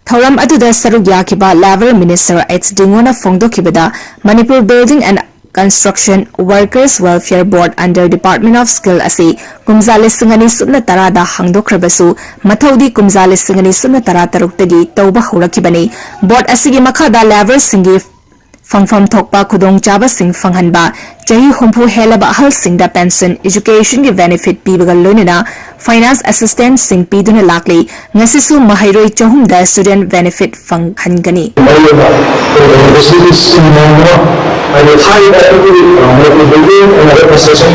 ꯊꯧꯔꯝ ꯑꯗꯨꯗ ꯁꯔꯨꯛ ꯌꯥꯈꯤꯕ Labour Minister H Dingona ꯐꯣꯡꯗꯣꯛꯈꯤꯕꯗ, Manipur Building and Construction Workers Welfare Board under Department of Skill ꯑꯁꯤ ꯀꯨꯝꯖꯥ ꯂꯤꯁꯤꯡ ꯑꯅꯤ ꯁꯨꯞꯅ ꯇꯔꯥꯗ ꯍꯥꯡꯗꯣꯛꯈ꯭ꯔꯕꯁꯨ, ꯃꯊꯧꯗꯤ ꯀꯨꯝꯖꯥ ꯂꯤꯁꯤꯡ ꯑꯅꯤ ꯁꯨꯞꯅ ꯇꯔꯥ ꯇꯔꯨꯛꯇꯒꯤ ꯇꯧꯕ ꯍꯧꯔꯛꯈꯤꯕꯅꯤ꯫ Board ꯑꯁꯤꯒꯤ ꯃꯈꯥꯗ labourꯁꯤꯡꯒꯤ ꯐꯪꯐꯝ ꯊꯣꯛꯄ ꯈꯨꯗꯣꯡꯆꯥꯕꯁꯤꯡ ꯐꯪꯍꯟꯕ, ꯆꯍꯤ ꯍꯨꯝꯐꯨ ꯍꯦꯜꯂꯕ ꯑꯍꯜꯁꯤꯡꯗ pension, educationꯒꯤ benefit ꯄꯤꯕꯒ ꯂꯣꯏꯅꯅ finance assistance ꯁꯤꯡ ꯄꯤꯗꯨꯅ ꯂꯥꯛꯂꯤ꯫ ꯉꯁꯤꯁꯨ ꯃꯍꯩꯔꯣꯏ ꯆꯍꯨꯝꯗ student benefit ꯐꯪꯍꯟꯒꯅꯤ꯫ ꯃꯔꯨꯑꯣꯏꯅ facilities ꯁꯤꯡ ꯃꯌꯥꯝ ꯑꯃ, ꯍꯥꯏꯗꯤ ꯍꯥꯏꯔꯤꯕ ꯑꯩꯈꯣꯏꯒꯤ, ꯑ, Manipur Building and Construction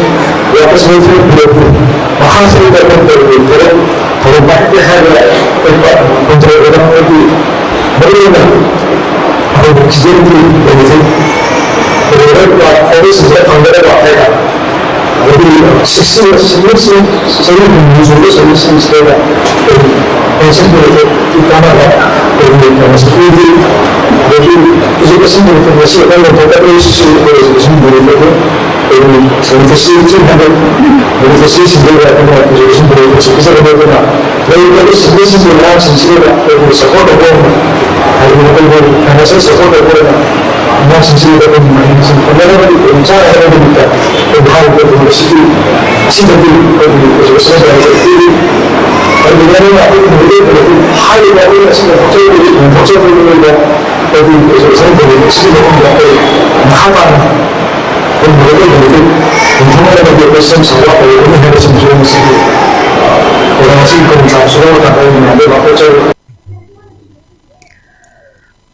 Workers Welfare Board ꯃꯈꯥꯁꯤꯗ ꯑꯩꯈꯣꯏ ꯀꯔꯤ ꯀꯔꯤ ꯊꯕꯛ ꯊꯧꯔꯝ ꯄꯥꯏꯈꯠꯀꯦ ꯍꯥꯏꯕꯗ ꯑꯩꯈꯣꯏ ꯄꯥ-, ꯄꯥꯡꯊꯣꯛꯀꯗꯕ ꯑꯩꯈꯣꯏꯒꯤ ꯃꯔꯨꯑꯣꯏꯅ ꯑꯩꯈꯣꯏꯒꯤ student ꯀꯤ benefit, ꯑꯗꯨꯒ ꯍꯧꯖꯤꯛ ꯐꯪꯒꯗꯕ ꯍꯥꯏꯇꯥꯔꯦ꯫ ꯑꯗꯒꯤ sixty, senior citizen ꯆꯍꯤ ꯍꯨꯝꯐꯨ ꯁꯨꯔꯕ ꯁꯤꯡꯁꯤꯗ ꯑꯩꯈꯣꯏꯒꯤ pension ꯀꯤ ꯀꯥꯟꯅꯕ, ꯑꯩꯈꯣꯏꯒꯤ ꯀꯩꯅꯣꯁꯦ ꯄꯤꯔꯤ꯫ ꯑꯗꯒꯤ education ꯀꯤ ꯃꯇꯝꯗ ꯁꯤ ꯑꯩꯈꯣꯏꯅ ꯂꯧꯊꯣꯛꯀꯗꯕꯁꯤꯁꯨ ꯑꯩꯈꯣꯏ education ꯀꯤ ꯃꯇꯝꯗ ꯑꯩꯈꯣꯏꯒꯤ beneficiary ꯍꯥꯏꯕ beneficiary ꯁꯤꯡꯗ ꯑꯩꯈꯣꯏꯅ education ꯀꯤ ꯃꯇꯝꯗ ꯄꯤꯖꯒꯗꯕ ꯑꯗꯨꯅ ꯂꯩꯔꯤꯕ ꯁꯤꯡꯁꯤꯒꯤ ꯑꯉꯥꯡꯁꯤꯡꯁꯤꯗ ꯑꯩꯈꯣꯏꯒꯤ support ꯇꯧꯕ ꯑꯣꯏꯅ, ꯍꯥꯏꯗꯤ ꯃꯈꯣꯏꯕꯨ financial support ꯇꯧꯕ ꯑꯣꯏꯅ ꯑꯉꯥꯡꯁꯤꯡꯁꯤꯗ ꯑꯩꯈꯣꯏ ꯃꯍꯩ ꯃꯁꯤꯡ ꯇꯝꯅꯅꯕꯒꯤ ꯈꯨꯗꯣꯡꯆꯥꯅꯕꯒꯤꯗꯃꯛꯇ ꯑꯩꯈꯣꯏ ꯍꯥꯏꯔꯤꯕ ꯊꯧꯔꯝ ꯑꯁꯤꯒꯤ, ꯑꯁꯤꯗꯒꯤ ꯑꯩꯈꯣꯏꯒꯤ education ꯗꯥꯏꯔꯦꯛꯇꯔ ꯄꯤꯔꯤ꯫ ꯑꯗꯨꯒ ꯂꯣꯏꯅꯅ ꯑꯩꯈꯣꯏꯒꯤ ꯃꯤꯑꯣꯏꯕ ꯑꯁꯤ ꯍꯥꯏꯔꯤꯕ ꯑꯩꯈꯣꯏ ꯑꯁꯤꯅ ꯍꯣꯠꯆꯔꯤꯕ ꯍꯣꯠꯆꯔꯤꯕ ꯑꯩꯈꯣꯏꯒꯤ education ꯗꯥꯏꯔꯦꯛꯇꯔ ꯑꯁꯤꯒꯤ ꯃꯐꯝꯗ ꯑꯩꯈꯣꯏ ꯃꯈꯥ ꯇꯥꯅ ꯑꯩꯈꯣꯏ ꯃꯤꯑꯣꯏꯕ ꯌꯨꯝꯊꯣꯡ ꯈꯨꯗꯤꯡꯃꯛꯇ ꯄꯣꯠꯁꯦꯝ ꯁꯥꯕ ꯍꯧꯔꯒꯅꯤ ꯍꯥꯏꯕꯁꯤꯡꯁꯨ ꯃꯁꯤꯒꯤ ꯄ꯭ꯔꯣꯒ꯭ꯔꯥꯝ ꯑꯁꯤꯒꯤ ꯈꯨꯗꯣꯡꯆꯥꯕꯁꯨ ꯂꯧꯕ ꯃꯇꯝꯗ ꯑꯩ ꯃꯌꯥꯝꯗ ꯂꯥꯎꯊꯣꯛꯆꯔꯤ꯫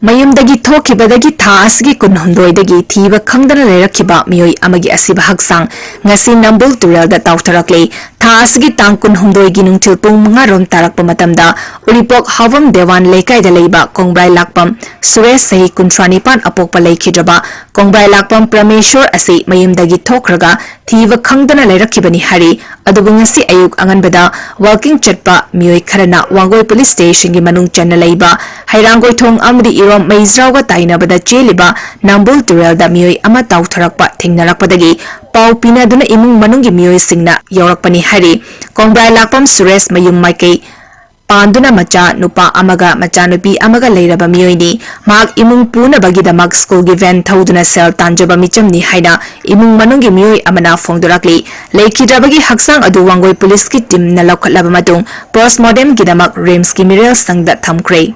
ꯃꯌꯨꯝꯗꯒꯤ ꯊꯣꯛꯈꯤꯕꯗꯒꯤ ꯊꯥ ꯑꯁꯤꯒꯤ ꯀꯨꯟꯍꯨꯝꯗꯣꯏꯗꯒꯤ ꯊꯤꯕ ꯈꯪꯗꯅ ꯂꯩꯔꯛꯈꯤꯕ ꯃꯤꯑꯣꯏ ꯑꯃꯒꯤ ꯑꯁꯤꯕ ꯍꯛꯆꯥꯡ ꯉꯁꯤ ꯅꯝꯕꯨꯜ ꯇꯨꯔꯦꯜꯗ ꯇꯥꯎꯊꯔꯛꯂꯤ꯫ ꯊꯥ ꯑꯁꯤꯒꯤ ꯇꯥꯡ ꯀꯨꯟꯍꯨꯝꯗꯣꯏꯒꯤ ꯅꯨꯡꯊꯤꯜ ꯄꯨꯡ ꯃꯉꯥ ꯔꯣꯝ ꯇꯥꯔꯛꯄ ꯃꯇꯝꯗ ꯎꯔꯤꯄꯣꯛ ꯍꯥꯎꯕꯝ ꯗꯦꯋꯥꯟ ꯂꯩꯀꯥꯏꯗ ꯂꯩꯕ ꯀꯣꯡꯕ꯭ꯔꯥꯏ ꯂꯥꯛꯄꯝ ꯁꯨꯔꯦꯁ, ꯆꯍꯤ ꯀꯨꯟꯊ꯭ꯔꯥ ꯅꯤꯄꯥꯟ, ꯑꯄꯣꯛꯄ ꯂꯩꯈꯤꯗ꯭ꯔꯕ ꯀꯣꯡꯕ꯭ꯔꯥꯏ ꯂꯥꯛꯄꯝ ꯄ꯭ꯔꯃꯦꯁꯣꯔ ꯑꯁꯤ ꯃꯌꯨꯝꯗꯒꯤ ꯊꯣꯛꯈ꯭ꯔꯒ ꯊꯤꯕ ꯈꯪꯗꯅ ꯂꯩꯔꯛꯈꯤꯕꯅꯤ ꯍꯥꯏꯔꯤ꯫ ꯑꯗꯨꯕꯨ ꯉꯁꯤ ꯑꯌꯨꯛ ꯑꯉꯟꯕꯗ walking ꯆꯠꯄ ꯃꯤꯑꯣꯏ ꯈꯔꯅ ꯋꯥꯡꯒꯣꯏ ꯄꯨꯂꯤꯁ ꯁ꯭ꯇꯦꯁꯟꯒꯤ ꯃꯅꯨꯡ ꯆꯟꯅ ꯂꯩꯕ ꯍꯩꯔꯥꯡꯒꯣꯏꯊꯣꯡ ꯑꯃꯗꯤ ꯏꯔꯣꯝ ꯃꯩꯖ꯭ꯔꯥꯎꯒ ꯇꯥꯏꯅꯕꯗ ꯆꯦꯜꯂꯤꯕ ꯅꯥꯝꯕꯨꯜ ꯇꯨꯔꯦꯜꯗ ꯃꯤꯑꯣꯏ ꯑꯃ ꯇꯥꯎꯊꯔꯛꯄ ꯊꯦꯡꯅꯔꯛꯄꯗꯒꯤ ꯄꯥꯎ ꯄꯤꯅꯗꯨꯅ ꯏꯃꯨꯡ ꯃꯅꯨꯡꯒꯤ ꯃꯤꯑꯣꯏꯁꯤꯡꯅ ꯌꯧꯔꯛꯄꯅꯤ ꯍꯥꯏꯔꯤ꯫ ꯀꯣꯡꯕ꯭ꯔꯥꯏ ꯂꯥꯛꯄꯝ ꯁꯨꯔꯦꯁ ꯃꯌꯨꯝ ꯃꯥꯏꯀꯩ ꯄꯥꯟꯗꯨꯅ ꯃꯆꯥ ꯅꯨꯄꯥ ꯑꯃꯒ ꯃꯆꯥꯅꯨꯄꯤ ꯑꯃꯒ ꯂꯩꯔꯕ ꯃꯤꯑꯣꯏꯅꯤ꯫ ꯃꯍꯥꯛ ꯏꯃꯨꯡ ꯄꯨꯅꯕꯒꯤꯗꯃꯛ ꯁ꯭ꯀꯨꯜꯒꯤ ꯚꯦꯟ ꯊꯧꯗꯨꯅ ꯁꯦꯜ ꯇꯥꯟꯖꯕ ꯃꯤꯆꯝꯅꯤ ꯍꯥꯏꯅ ꯏꯃꯨꯡ ꯃꯅꯨꯡꯒꯤ ꯃꯤꯑꯣꯏ ꯑꯃꯅ ꯐꯣꯡꯗꯣꯔꯛꯂꯤ꯫ ꯂꯩꯈꯤꯗ꯭ꯔꯕꯒꯤ ꯍꯛꯆꯥꯡ ꯑꯗꯨ ꯋꯥꯡꯒꯣꯏ ꯄꯨꯂꯤꯁꯀꯤ ꯇꯤꯝꯅ ꯂꯧꯈꯠꯂꯕ ꯃꯇꯨꯡ ꯄꯣꯁꯠꯃꯣꯔꯇꯦꯝꯒꯤꯗꯃꯛ ꯔꯤꯝꯁꯀꯤ ꯃꯤꯔꯦꯜ ꯁꯪꯗ ꯊꯝꯈ꯭ꯔꯦ꯫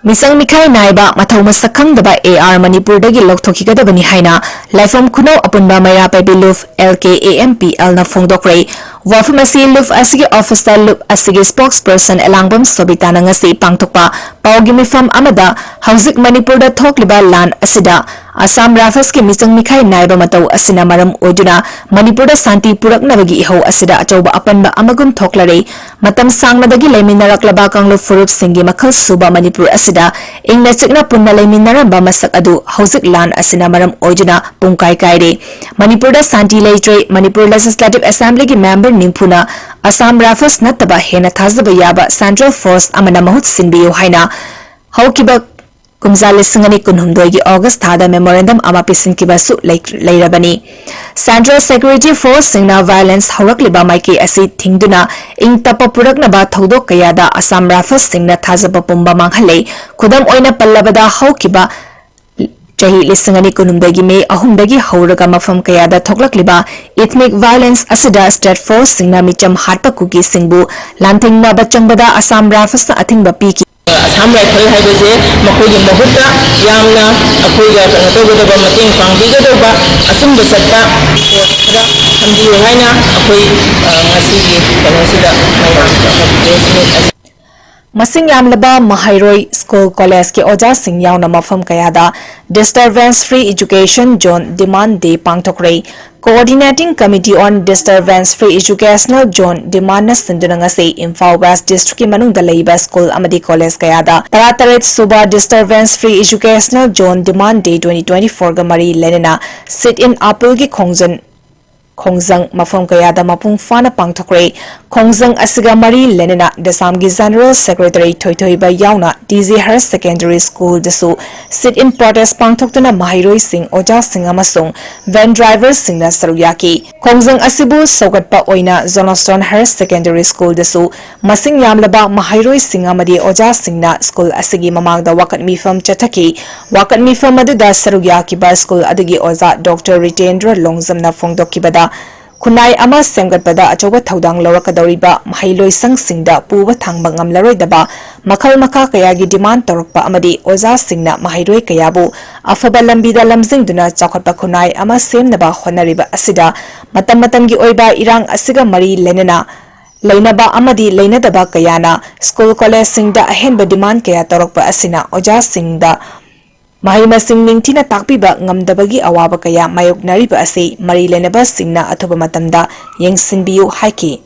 ꯃꯤꯆꯪ ꯃꯤꯈꯥꯏ ꯅꯥꯏꯕ, ꯃꯊꯧ ꯃꯁꯛ ꯈꯪꯗꯕ ꯑꯦ ꯑꯥꯔ ꯃꯅꯤꯄꯨꯔꯗꯒꯤ ꯂꯧꯊꯣꯛꯈꯤꯒꯗꯕꯅꯤ ꯍꯥꯏꯅ ꯂꯥꯏꯐꯝ ꯈꯨꯅꯧ ꯑꯄꯨꯟꯕ ꯃꯩꯔꯥ ꯄꯥꯏꯕꯤ ꯂꯨꯞ, L K A M P ꯑꯦꯜꯅ ꯐꯣꯡꯗꯣꯛꯈ꯭ꯔꯦ꯫ ꯋꯥꯐꯝ ꯑꯁꯤ ꯂꯨꯞ ꯑꯁꯤꯒꯤ ꯑꯣꯐꯤꯁꯇ ꯂꯨꯞ ꯑꯁꯤꯒꯤ ꯁ꯭ꯄꯣꯛꯁꯄꯔꯁꯟ ꯑꯦꯂꯥꯡꯕꯝ ꯁꯣꯕꯤꯇꯥꯅ ꯉꯁꯤ ꯄꯥꯡꯊꯣꯛꯄ ꯄꯥꯎꯒꯤ ꯃꯤꯐꯝ ꯑꯃꯗ ꯍꯧꯖꯤꯛ ꯃꯅꯤꯄꯨꯔꯗ ꯊꯣꯛꯂꯤꯕ ꯂꯥꯟ ꯑꯁꯤꯗ ꯑꯁꯥꯝ ꯔꯥꯏꯐꯜꯁꯀꯤ ꯃꯤꯆꯪ ꯃꯤꯈꯥꯏ ꯅꯥꯏꯕ ꯃꯇꯧ ꯑꯁꯤꯅ ꯃꯔꯝ ꯑꯣꯏꯗꯨꯅ ꯃꯅꯤꯄꯨꯔꯗ ꯁꯥꯟꯇꯤ ꯄꯨꯔꯛꯅꯕꯒꯤ ꯏꯍꯧ ꯑꯁꯤꯗ ꯑꯆꯧꯕ ꯑꯄꯟꯕ ꯑꯃꯒꯨꯝ ꯊꯣꯛꯂꯔꯦ꯫ ꯃꯇꯝ ꯁꯥꯡꯅꯗꯒꯤ ꯂꯩꯃꯤꯟꯅꯔꯛꯂꯕ ꯀꯥꯡꯂꯨꯞ ꯐꯨꯔꯨꯞꯁꯤꯡꯒꯤ ꯃꯈꯜ ꯁꯨꯕ ꯃꯅꯤꯄꯨꯔ ꯑꯁꯤꯗ ꯏꯪꯅ ꯆꯤꯛꯅ ꯄꯨꯟꯅ ꯂꯩꯃꯤꯟꯅꯔꯝꯕ ꯃꯁꯛ ꯑꯗꯨ ꯍꯧꯖꯤꯛ ꯂꯥꯟ ꯑꯁꯤꯅ ꯃꯔꯝ ꯑꯣꯏꯗꯨꯅ ꯄꯨꯡꯀꯥꯏ ꯀꯥꯏꯔꯦ꯫ ꯃꯅꯤꯄꯨꯔꯗ ꯁꯥꯟꯇꯤ ꯂꯩꯇ꯭ꯔꯦ꯫ ꯃꯅꯤꯄꯨꯔ ꯂꯦꯖꯤꯁꯂꯦꯇꯤꯚ ꯑꯦꯁꯦꯝꯕ꯭ꯂꯤꯒꯤ ꯃꯦꯝꯕꯔ ꯅꯤꯝꯐꯨꯅ ꯑꯁꯥꯝ ꯔꯥꯏꯐꯜꯁ ꯅꯠꯇꯕ ꯍꯦꯟꯅ ꯊꯥꯖꯕ ꯌꯥꯕ ꯁꯦꯟꯇ꯭ꯔꯦꯜ ꯐꯣꯔꯁ ꯑꯃꯅ ꯃꯍꯨꯠ ꯁꯤꯟꯕꯤꯌꯨ ꯍꯥꯏꯅ ꯍꯧꯈꯤꯕ ꯀꯨꯝꯖꯥ ꯂꯤꯁꯤꯡ ꯑꯅꯤ ꯀꯨꯟꯍꯨꯝꯗꯣꯏꯒꯤ ꯑꯣꯒꯁ ꯊꯥꯗ ꯃꯦꯃꯣꯔꯦꯟꯗꯝ ꯑꯃ ꯄꯤꯁꯤꯟꯈꯤꯕꯁꯨ ꯂꯩ-, ꯂꯩꯔꯕꯅꯤ꯫ ꯁꯦꯟꯇ꯭ꯔꯦꯜ ꯁꯦꯀ꯭ꯌꯨꯔꯤꯇꯤ ꯐꯣꯔꯁꯁꯤꯡꯅ ꯚꯥꯏꯑꯣꯂꯦꯟꯁ ꯍꯧꯔꯛꯂꯤꯕ ꯃꯥꯏꯀꯩ ꯑꯁꯤ ꯊꯤꯡꯗꯨꯅ ꯏꯪ ꯇꯞꯄ ꯄꯨꯔꯛꯅꯕ ꯊꯧꯗꯣꯛ ꯀꯌꯥꯗ ꯑꯁꯥꯝ ꯔꯥꯏꯐꯜꯁꯁꯤꯡꯅ ꯊꯥꯖꯕ ꯄꯨꯝꯕ ꯃꯥꯡꯍꯜꯂꯦ꯫ ꯈꯨꯗꯝ ꯑꯣꯏꯅ ꯄꯜꯂꯕꯗ, ꯍꯧꯈꯤꯕ ꯆꯍꯤ ꯂꯤꯁꯤꯡ ꯑꯅꯤ ꯀꯨꯟꯍꯨꯝꯗꯣꯏꯒꯤ ꯃꯦ ꯑꯍꯨꯝꯗꯒꯤ ꯍꯧꯔꯒ ꯃꯐꯝ ꯀꯌꯥꯗ ꯊꯣꯛꯂꯛꯂꯤꯕ ꯏꯊꯅꯤꯛ ꯚꯥꯏꯑꯣꯂꯦꯟꯁ ꯑꯁꯤꯗ ꯁ꯭ꯇꯦꯠ ꯐꯣꯔꯁꯁꯤꯡꯅ ꯃꯤꯆꯝ ꯍꯥꯠꯄ ꯀꯨꯀꯤꯁꯤꯡꯕꯨ ꯂꯥꯟꯊꯦꯡꯅꯕ ꯆꯪꯕꯗ ꯑꯁꯥꯝ ꯔꯥꯏꯐꯜꯁꯅ ꯑꯊꯤꯡꯕ ꯄꯤꯈꯤ꯫ ꯑꯁꯥꯝ ꯔꯥꯏꯐꯜ ꯍꯥꯏꯕꯁꯦ ꯃꯈꯣꯏꯒꯤ ꯃꯍꯨꯠꯇ ꯌꯥꯝꯅ ꯑꯩꯈꯣꯏꯒ ꯀꯩꯅꯣ ꯇꯧꯒꯗꯕ, ꯃꯇꯦꯡ ꯄꯥꯡꯕꯤꯒꯗꯧꯕ, ꯑꯆꯨꯝꯕ ꯆꯠꯄ ꯄꯣꯠ ꯈꯔ ꯊꯝꯕꯤꯌꯨ ꯍꯥꯏꯅ ꯑꯩꯈꯣꯏ, ꯑ, ꯉꯁꯤꯒꯤ ꯀꯩꯅꯣꯁꯤꯗ ꯃꯌꯥꯝ press meet ꯑꯁꯤ ꯃꯁꯤꯡ ꯌꯥꯝꯂꯕ ꯃꯍꯩꯔꯣꯏ, ꯁ꯭ꯀꯨꯜ, ꯀꯣꯂꯦꯖꯀꯤ ꯑꯣꯖꯥꯁꯤꯡ ꯌꯥꯎꯅ ꯃꯐꯝ ꯀꯌꯥꯗ Disturbance Free Education Zone Demand Day ꯄꯥꯡꯊꯣꯛꯈ꯭ꯔꯦ꯫ Coordinating Committee on Disturbance Free Educational Zone Demandꯅ ꯁꯤꯟꯗꯨꯅ ꯉꯁꯤ ꯏꯝꯐꯥꯜ ꯋꯦꯁ ꯗꯤꯁꯇ꯭ꯔꯤꯛꯀꯤ ꯃꯅꯨꯡꯗ ꯂꯩꯕ ꯁ꯭ꯀꯨꯜ ꯑꯃꯗꯤ ꯀꯣꯂꯦꯖ ꯀꯌꯥꯗ ꯇꯔꯥꯇꯔꯦꯠ ꯁꯨꯕ Disturbance Free Educational Zone Demand Day twenty twenty-fourꯒ ꯃꯔꯤ ꯂꯩꯅꯅ sit-in appealꯒꯤ ꯈꯣꯡꯖꯪ ꯈꯣꯡꯖꯪ ꯃꯐꯝ ꯀꯌꯥꯗ ꯃꯄꯨꯡ ꯐꯥꯅ ꯄꯥꯡꯊꯣꯛꯈ꯭ꯔꯦ꯫ ꯈꯣꯡꯖꯪ ꯑꯁꯤꯒ ꯃꯔꯤ ꯂꯩꯅꯅ ꯗꯦꯁꯥꯝꯒꯤ General Secretary ꯊꯣꯏꯊꯣꯏꯕ ꯌꯥꯎꯅ T G Higher Secondary Schoolꯗꯁꯨ sit-in protest ꯄꯥꯡꯊꯣꯛꯇꯨꯅ ꯃꯍꯩꯔꯣꯏꯁꯤꯡ, ꯑꯣꯖꯥꯁꯤꯡ ꯑꯃꯁꯨꯡ van driverꯁꯤꯡꯅ ꯁꯔꯨꯛ ꯌꯥꯈꯤ꯫ ꯈꯣꯡꯖꯪ ꯑꯁꯤꯕꯨ ꯁꯧꯒꯠꯄ ꯑꯣꯏꯅ Johnstone Higher Secondary Schoolꯗꯁꯨ ꯃꯁꯤꯡ ꯌꯥꯝꯂꯕ ꯃꯍꯩꯔꯣꯏꯁꯤꯡ ꯑꯃꯗꯤ ꯑꯣꯖꯥꯁꯤꯡꯅ ꯁ꯭ꯀꯨꯜ ꯑꯁꯤꯒꯤ ꯃꯃꯥꯡꯗ ꯋꯥꯀꯠ ꯃꯤꯐꯝ ꯆꯠꯊꯈꯤ꯫ ꯋꯥꯀꯠ ꯃꯤꯐꯝ ꯑꯗꯨꯗ ꯁꯔꯨꯛ ꯌꯥꯈꯤꯕ ꯁ꯭ꯀꯨꯜ ꯑꯗꯨꯒꯤ ꯑꯣꯖꯥ ꯗꯣꯛꯇꯔ ꯔꯤꯇꯦꯟꯗ꯭ꯔ ꯂꯣꯡꯖꯝꯅ ꯐꯣꯡꯗꯣꯛꯈꯤꯕꯗ, ꯈꯨꯟꯅꯥꯏ ꯑꯃ ꯁꯦꯝꯒꯠꯄꯗ ꯑꯆꯧꯕ ꯊꯧꯗꯥꯡ ꯂꯧꯔꯛꯀꯗꯧꯔꯤꯕ ꯃꯍꯩꯂꯣꯏꯁꯪꯁꯤꯡꯗ ꯄꯨꯕ ꯊꯥꯡꯕ ꯉꯝꯂꯔꯣꯏꯗꯕ ꯃꯈꯜ ꯃꯈꯥ ꯀꯌꯥꯒꯤ demand ꯇꯧꯔꯛꯄ ꯑꯃꯗꯤ ꯑꯣꯖꯥꯁꯤꯡꯅ ꯃꯍꯩꯔꯣꯏ ꯀꯌꯥꯕꯨ ꯑꯐꯕ ꯂꯝꯕꯤꯗ ꯂꯝꯖꯤꯡꯗꯨꯅ ꯆꯥꯎꯈꯠꯄ ꯈꯨꯟꯅꯥꯏ ꯑꯃ ꯁꯦꯝꯅꯕ ꯍꯣꯠꯅꯔꯤꯕ ꯑꯁꯤꯗ ꯃꯇꯝ ꯃꯇꯝꯒꯤ ꯑꯣꯏꯕ ꯏꯔꯥꯡ ꯑꯁꯤꯒ ꯃꯔꯤ ꯂꯩꯅꯅ ꯂꯩꯅꯕ ꯑꯃꯗꯤ ꯂꯩꯅꯗꯕ ꯀꯌꯥꯅ ꯁ꯭ꯀꯨꯜ ꯀꯣꯂꯦꯖꯁꯤꯡꯗ ꯑꯍꯦꯟꯕ demand ꯀꯌꯥ ꯇꯧꯔꯛꯄ ꯑꯁꯤꯅ ꯑꯣꯖꯥꯁꯤꯡꯗ ꯃꯍꯩ ꯃꯁꯤꯡ ꯅꯤꯡꯊꯤꯅ ꯇꯥꯛꯄꯤꯕ ꯉꯝꯗꯕꯒꯤ ꯑꯋꯥꯕ ꯀꯌꯥ ꯃꯥꯌꯣꯛꯅꯔꯤꯕ ꯑꯁꯤ ꯃꯔꯤ ꯂꯩꯅꯕꯁꯤꯡꯅ ꯑꯊꯨꯕ ꯃꯇꯝꯗ ꯌꯦꯡꯁꯤꯟꯕꯤꯌꯨ ꯍꯥꯏꯈꯤ꯫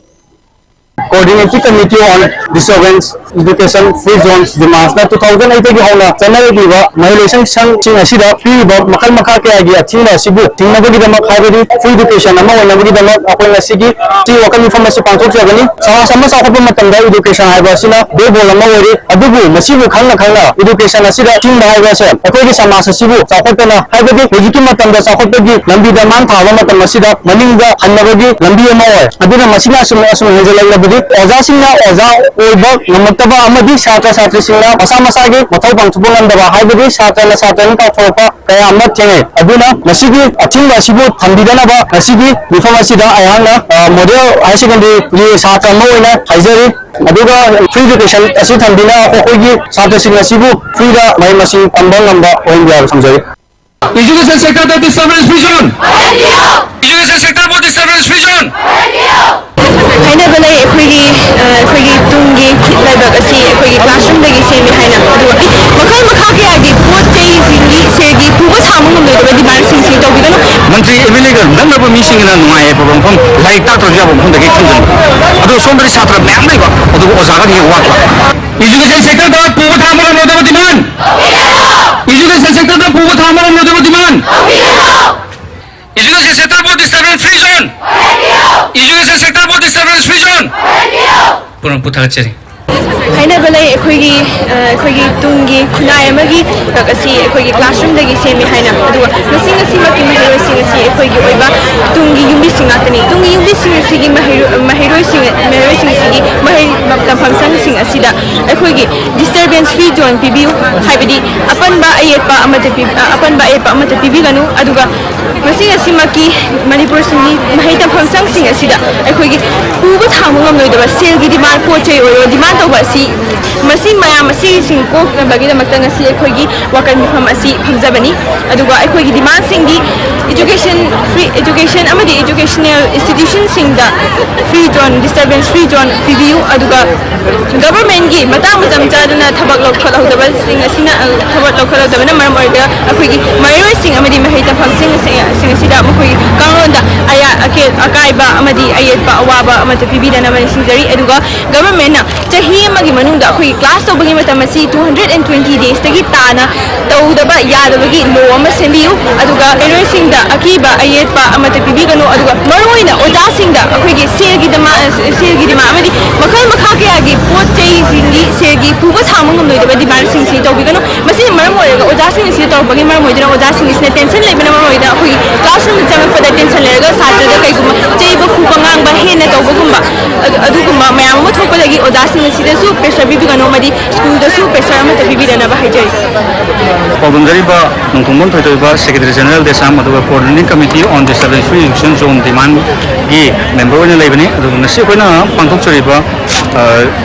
Coordinating Committee on Disturbance Education Free Zones Demandsꯅ two thousand eight ꯗꯒꯤ ꯍꯧꯅ ꯆꯠꯅꯔꯛꯂꯤꯕ ꯃꯍꯩꯂꯣꯏꯁꯪ ꯁꯪꯁꯤꯡ ꯑꯁꯤꯗ ꯄꯤꯔꯤꯕ ꯃꯈꯜ ꯃꯈꯥ ꯀꯌꯥꯒꯤ ꯑꯊꯤꯡꯕ ꯑꯁꯤꯕꯨ ꯊꯤꯡꯅꯕꯒꯤꯗꯃꯛ, ꯍꯥꯏꯕꯗꯤ free education ꯑꯃ ꯑꯣꯏꯅꯕꯒꯤꯗꯃꯛ ꯑꯩꯈꯣꯏ ꯉꯁꯤꯒꯤ ꯁꯤ ꯋꯥꯀꯠ ꯃꯤꯐꯝ ꯑꯁꯤ ꯄꯥꯡꯊꯣꯛꯆꯕꯅꯤ꯫ ꯁꯃꯥꯖ ꯑꯃ ꯆꯥꯎꯈꯠꯄ ꯃꯇꯝꯗ education ꯍꯥꯏꯕ ꯑꯁꯤꯅ backbone ꯑꯃ ꯑꯣꯏꯔꯤ꯫ ꯑꯗꯨꯕꯨ ꯃꯁꯤꯕꯨ ꯈꯪꯅ ꯈꯪꯅ education ꯑꯁꯤꯗ ꯑꯊꯤꯡꯕ ꯍꯥꯏꯕ ꯑꯁꯦ ꯑꯩꯈꯣꯏꯒꯤ ꯁꯃꯥꯖ ꯑꯁꯤꯕꯨ ꯆꯥꯎꯈꯠꯇꯅ, ꯍꯥꯏꯕꯗꯤ ꯍꯧꯖꯤꯛꯀꯤ ꯃꯇꯝꯗ ꯆꯥꯎꯈꯠꯄꯒꯤ ꯂꯝꯕꯤꯗ ꯃꯥꯡ ꯊꯥꯕ ꯃꯇꯝ ꯑꯁꯤꯗ ꯃꯅꯤꯡꯗ ꯍꯟꯅꯕꯒꯤ ꯂꯝꯕꯤ ꯑꯃ ꯑꯣꯏ꯫ ꯑꯗꯨꯅ ꯃꯁꯤꯅ ꯑꯁꯨꯝ ꯑꯁꯨꯝ ꯍꯦꯟꯖꯜꯂꯛꯂꯕꯗꯤ ꯑꯣꯖꯥꯁꯤꯡꯅ ꯑꯣꯖꯥ ꯑꯣꯏꯕ ꯉꯝꯃꯛꯇꯕ ꯑꯃꯗꯤ ꯁꯥꯇ꯭ꯔ ꯁꯥꯇ꯭ꯔꯤꯁꯤꯡꯅ ꯃꯁꯥ ꯃꯁꯥꯒꯤ ꯃꯊꯧ ꯄꯥꯡꯊꯣꯛꯄ ꯉꯝꯗꯕ, ꯍꯥꯏꯕꯗꯤ ꯁꯥꯇ꯭ꯔꯅ ꯁꯥꯇ꯭ꯔꯅꯤ ꯀꯥꯎꯊꯣꯔꯛꯄ ꯀꯌꯥ ꯑꯃ ꯊꯦꯡꯅꯩ꯫ ꯑꯗꯨꯅ ꯃꯁꯤꯒꯤ ꯑꯊꯤꯡꯕ ꯑꯁꯤꯕꯨ ꯊꯝꯕꯤꯗꯅꯕ ꯉꯁꯤꯒꯤ ꯃꯤꯐꯝ ꯑꯁꯤꯗ ꯑꯩꯍꯥꯛꯅ, ꯑ, Model Higher Secondary ꯒꯤ ꯁꯥꯇ꯭ꯔ ꯑꯃ ꯑꯣꯏꯅ ꯍꯥꯏꯖꯔꯤ꯫ ꯑꯗꯨꯒ free education ꯑꯁꯤ ꯊꯝꯕꯤꯅ ꯑꯩꯈꯣꯏꯒꯤ ꯁꯥꯇ꯭ꯔꯁꯤꯡ ꯑꯁꯤꯕꯨ freeꯗ ꯃꯍꯩ ꯃꯁꯤꯡ ꯇꯝꯕ ꯉꯝꯕ ꯑꯣꯏꯍꯟꯕ ꯌꯥꯕ ꯊꯝꯖꯔꯤ꯫ Education sector ꯗ disturbance free zone! Education sector ꯕꯨ disturbance free zone! ꯍꯥꯏꯅꯕ ꯂꯩ꯫ ꯑꯩꯈꯣꯏꯒꯤ, ꯑ, ꯑꯩꯈꯣꯏꯒꯤ ꯇꯨꯡꯒꯤ ꯂꯩꯕꯥꯛ ꯑꯁꯤ ꯑꯩꯈꯣꯏ ꯑꯦꯝ ꯑꯦꯜ ꯑꯦꯒ ꯅꯛꯅꯕ ꯃꯤꯁꯤꯡꯒꯤꯅ ꯅꯨꯡꯉꯥꯏ ꯌꯥꯏꯐꯕ ꯃꯐꯝ, ꯂꯥꯏꯔꯤꯛ ꯇꯥꯛꯇ꯭ꯔꯁꯨ ꯌꯥꯕ ꯃꯐꯝꯗꯒꯤ ꯊꯝꯖꯤꯟꯕ꯫ ꯑꯗꯣ ꯁꯣꯝꯗꯗꯤ ꯁꯥꯇ꯭ꯔ ꯃꯌꯥꯝ ꯂꯩꯕ, ꯑꯗꯨꯕꯨ ꯑꯣꯖꯥꯒꯗꯤ ꯍꯦꯛ ꯋꯥꯠꯄ꯫ Education sector ꯗ ꯄꯨꯕ ꯊꯥꯡꯕ ꯉꯝꯂꯣꯏꯗꯕ demand꯫ Education sector ꯗ ꯄꯨꯕ ꯊꯥꯡꯕ ꯉꯝꯂꯣꯏꯗꯕ demand꯫ Education sector ꯕꯨ disturbance free zone꯫ Education sector ꯕꯨ disturbance free zone꯫ ꯄꯨꯝꯅꯃꯛꯄꯨ ꯊꯥꯒꯠꯆꯔꯤ꯫ ꯍꯥꯏꯅꯕ ꯂꯩ, ꯑꯩꯈꯣꯏꯒꯤ, ꯑ, ꯑꯩꯈꯣꯏꯒꯤ ꯇꯨꯡꯒꯤ ꯈꯨꯟꯅꯥꯏ ꯑꯃꯒꯤ ꯄꯨꯔꯛ ꯑꯁꯤ ꯑꯩꯈꯣꯏꯒꯤ classroom ꯗꯒꯤ ꯁꯦꯝꯃꯤ ꯍꯥꯏꯅ꯫ ꯑꯗꯨꯒ ꯉꯁꯤ, ꯉꯁꯤꯃꯛꯀꯤ ꯃꯍꯩꯔꯣꯏꯁꯤꯡ ꯑꯁꯤ ꯑꯩꯈꯣꯏꯒꯤ ꯑꯣꯏꯕ ꯇꯨꯡꯒꯤ ꯌꯨꯝꯕꯤꯁꯤꯡ ꯉꯥꯛꯇꯅꯤ꯫ ꯇꯨꯡꯒꯤ ꯌꯨꯝꯕꯤꯁꯤꯡ ꯑꯁꯤꯒꯤ ꯃꯍꯩꯔꯣꯏ-, ꯃꯍꯩꯔꯣꯏꯁꯤꯡ, ꯃꯍꯩꯔꯣꯏꯁꯤꯡ ꯑꯁꯤꯒꯤ ꯃꯍꯩ ꯇꯝꯐꯝ ꯁꯪꯁꯤꯡ ꯑꯁꯤꯗ ꯑꯩꯈꯣꯏꯒꯤ disturbance free zone ꯄꯤꯕꯤꯌꯨ, ꯍꯥꯏꯕꯗꯤ ꯑꯄꯟꯕ ꯑꯌꯦꯠꯄ ꯑꯃꯠꯇ ꯄꯤ-, ꯑ, ꯑꯄꯟꯕ ꯑꯌꯦꯠꯄ ꯑꯃꯠꯇ ꯄꯤꯕꯤꯒꯅꯨ꯫ ꯑꯗꯨꯒ ꯃꯁꯤ ꯑꯁꯤꯃꯛꯀꯤ ꯃꯅꯤꯄꯨꯔ ꯁꯤꯟꯃꯤ ꯃꯍꯩ ꯇꯝꯐꯝ ꯁꯪꯁꯤꯡ ꯑꯁꯤꯗ ꯑꯩꯈꯣꯏꯒꯤ ꯄꯨꯕ ꯊꯥꯡꯕ ꯉꯝꯂꯣꯏꯗꯕ ꯁꯦꯜꯒꯤ demand, ꯄꯣꯠ ꯆꯩ ꯑꯣꯏꯔꯣ, demand ꯇꯧꯕ ꯑꯁꯤ, ꯃꯁꯤ ꯃꯌꯥꯝ ꯑꯁꯤꯁꯤꯡ ꯀꯣꯛꯅꯕꯒꯤꯗꯃꯛꯇ ꯉꯁꯤ ꯑꯩꯈꯣꯏꯒꯤ ꯋꯥꯀꯠ ꯃꯤꯐꯝ ꯑꯁꯤ ꯐꯝꯖꯕꯅꯤ꯫ ꯑꯗꯨꯒ ꯑꯩꯈꯣꯏꯒꯤ demand ꯁꯤꯡꯗꯤ education free, education ꯑꯃꯗꯤ educational institution ꯁꯤꯡꯗ free zone, disturbance free zone ꯄꯤꯕꯤꯌꯨ꯫ ꯑꯗꯨꯒ government ꯀꯤ ꯃꯇꯥꯡ ꯃꯇꯝ ꯆꯥꯗꯅ ꯊꯕꯛ ꯂꯧꯈꯠꯍꯧꯗꯕꯁꯤꯡ ꯑꯁꯤꯅ, ꯑ, ꯊꯕꯛ ꯂꯧꯈꯠꯍꯧꯗꯕꯅ ꯃꯔꯝ ꯑꯣꯏꯔꯒ ꯑꯩꯈꯣꯏꯒꯤ ꯃꯍꯩꯔꯣꯏꯁꯤꯡ ꯑꯃꯗꯤ ꯃꯍꯩ ꯇꯝꯐꯝꯁꯤꯡ ꯑꯁꯤ-, ꯁꯤꯡ ꯑꯁꯤꯗ ꯃꯈꯣꯏꯒꯤ ꯀꯥꯡꯂꯣꯟꯗ ꯑꯌꯥ-, ꯑꯀꯦ-, ꯑꯀꯥꯏꯕ ꯑꯃꯗꯤ ꯑꯌꯦꯠꯄ ꯑꯋꯥꯕ ꯑꯃꯠꯇ ꯄꯤꯕꯤꯗꯅꯕ ꯅꯤꯡꯁꯤꯡꯖꯔꯤ꯫ ꯑꯗꯨꯒ government ꯅ ꯆꯍꯤ ꯑꯃꯒꯤ ꯃꯅꯨꯡꯗ ꯑꯩꯈꯣꯏꯒꯤ class ꯇꯧꯕꯒꯤ ꯃꯇꯝ ꯑꯁꯤ two hundred and twenty days ꯇꯒꯤ ꯇꯥꯅ ꯇꯧꯗꯕ ꯌꯥꯗꯕꯒꯤ law ꯑꯃ ꯁꯦꯝꯕꯤꯌꯨ꯫ ꯑꯗꯨꯒ ꯃꯍꯩꯔꯣꯏꯁꯤꯡꯗ ꯑꯀꯤꯕ ꯑꯌꯦꯠꯄ ꯑꯃꯠꯇ ꯄꯤꯕꯤꯒꯅꯨ꯫ ꯑꯗꯨꯒ ꯃꯔꯨꯑꯣꯏꯅ ꯑꯣꯖꯥꯁꯤꯡꯗ ꯑꯩꯈꯣꯏꯒꯤ ꯁꯦꯜꯒꯤ demand, ꯁꯦꯜꯒꯤ demand ꯑꯃꯗꯤ ꯃꯈꯜ ꯃꯈꯥ ꯀꯌꯥꯒꯤ ꯄꯣꯠ ꯆꯩꯁꯤꯡꯒꯤ ꯁꯦꯜꯒꯤ ꯄꯨꯕ ꯊꯥꯡꯕ ꯉꯝꯂꯣꯏꯗꯕ demand ꯁꯤꯡꯁꯤ ꯇꯧꯕꯤꯒꯅꯨ꯫ ꯃꯁꯤꯅ ꯃꯔꯝ ꯑꯣꯏꯔꯒ ꯑꯣꯖꯥꯁꯤꯡ ꯑꯁꯤꯅ ꯇꯧꯔꯛꯄꯒꯤ ꯃꯔꯝ ꯑꯣꯏꯗꯨꯅ ꯑꯣꯖꯥꯁꯤꯡ ꯑꯁꯤꯅ tension ꯂꯩꯕꯅ ꯃꯔꯝ ꯑꯣꯏꯗꯨꯅ ꯑꯩꯈꯣꯏꯒꯤ classroom ꯗ ꯆꯪꯉꯛꯄꯗ tension ꯂꯩꯔꯒ ꯁꯥꯇ꯭ꯔꯗ ꯀꯩꯒꯨꯝꯕ ꯆꯩꯕ ꯐꯨꯕ ꯉꯥꯡꯕ ꯍꯦꯟꯅ ꯇꯧꯕꯒꯨꯝꯕ, ꯑꯗꯨ-, ꯑꯗꯨꯒꯨꯝꯕ ꯃꯌꯥꯝ ꯑꯃ ꯊꯣꯛꯄꯗꯒꯤ ꯑꯣꯖꯥꯁꯤꯡ ꯑꯁꯤꯗꯁꯨ pressure ꯄꯤꯕꯤꯒꯅꯨ ꯑꯃꯗꯤ ꯁ꯭ꯀꯨꯜꯗꯁꯨ pressure ꯑꯃꯠꯇ ꯄꯤꯕꯤꯗꯅꯕ ꯍꯥꯏꯖꯔꯤ꯫ ꯄꯥꯎꯗꯝꯖꯔꯤꯕ ꯅꯣꯡꯊꯣꯡꯕꯝ ꯊꯣꯏꯊꯣꯏꯕ, Secretary General, DESAM, ꯑꯗꯨꯒ Coordinating Committee on Disturbance Free Education Zone Demand ꯒꯤ member ꯑꯣꯏꯅ ꯂꯩꯕꯅꯤ꯫ ꯑꯗꯨꯒ ꯉꯁꯤ ꯑꯩꯈꯣꯏꯅ ꯄꯥꯡꯊꯣꯛꯆꯔꯤꯕ, ꯑ,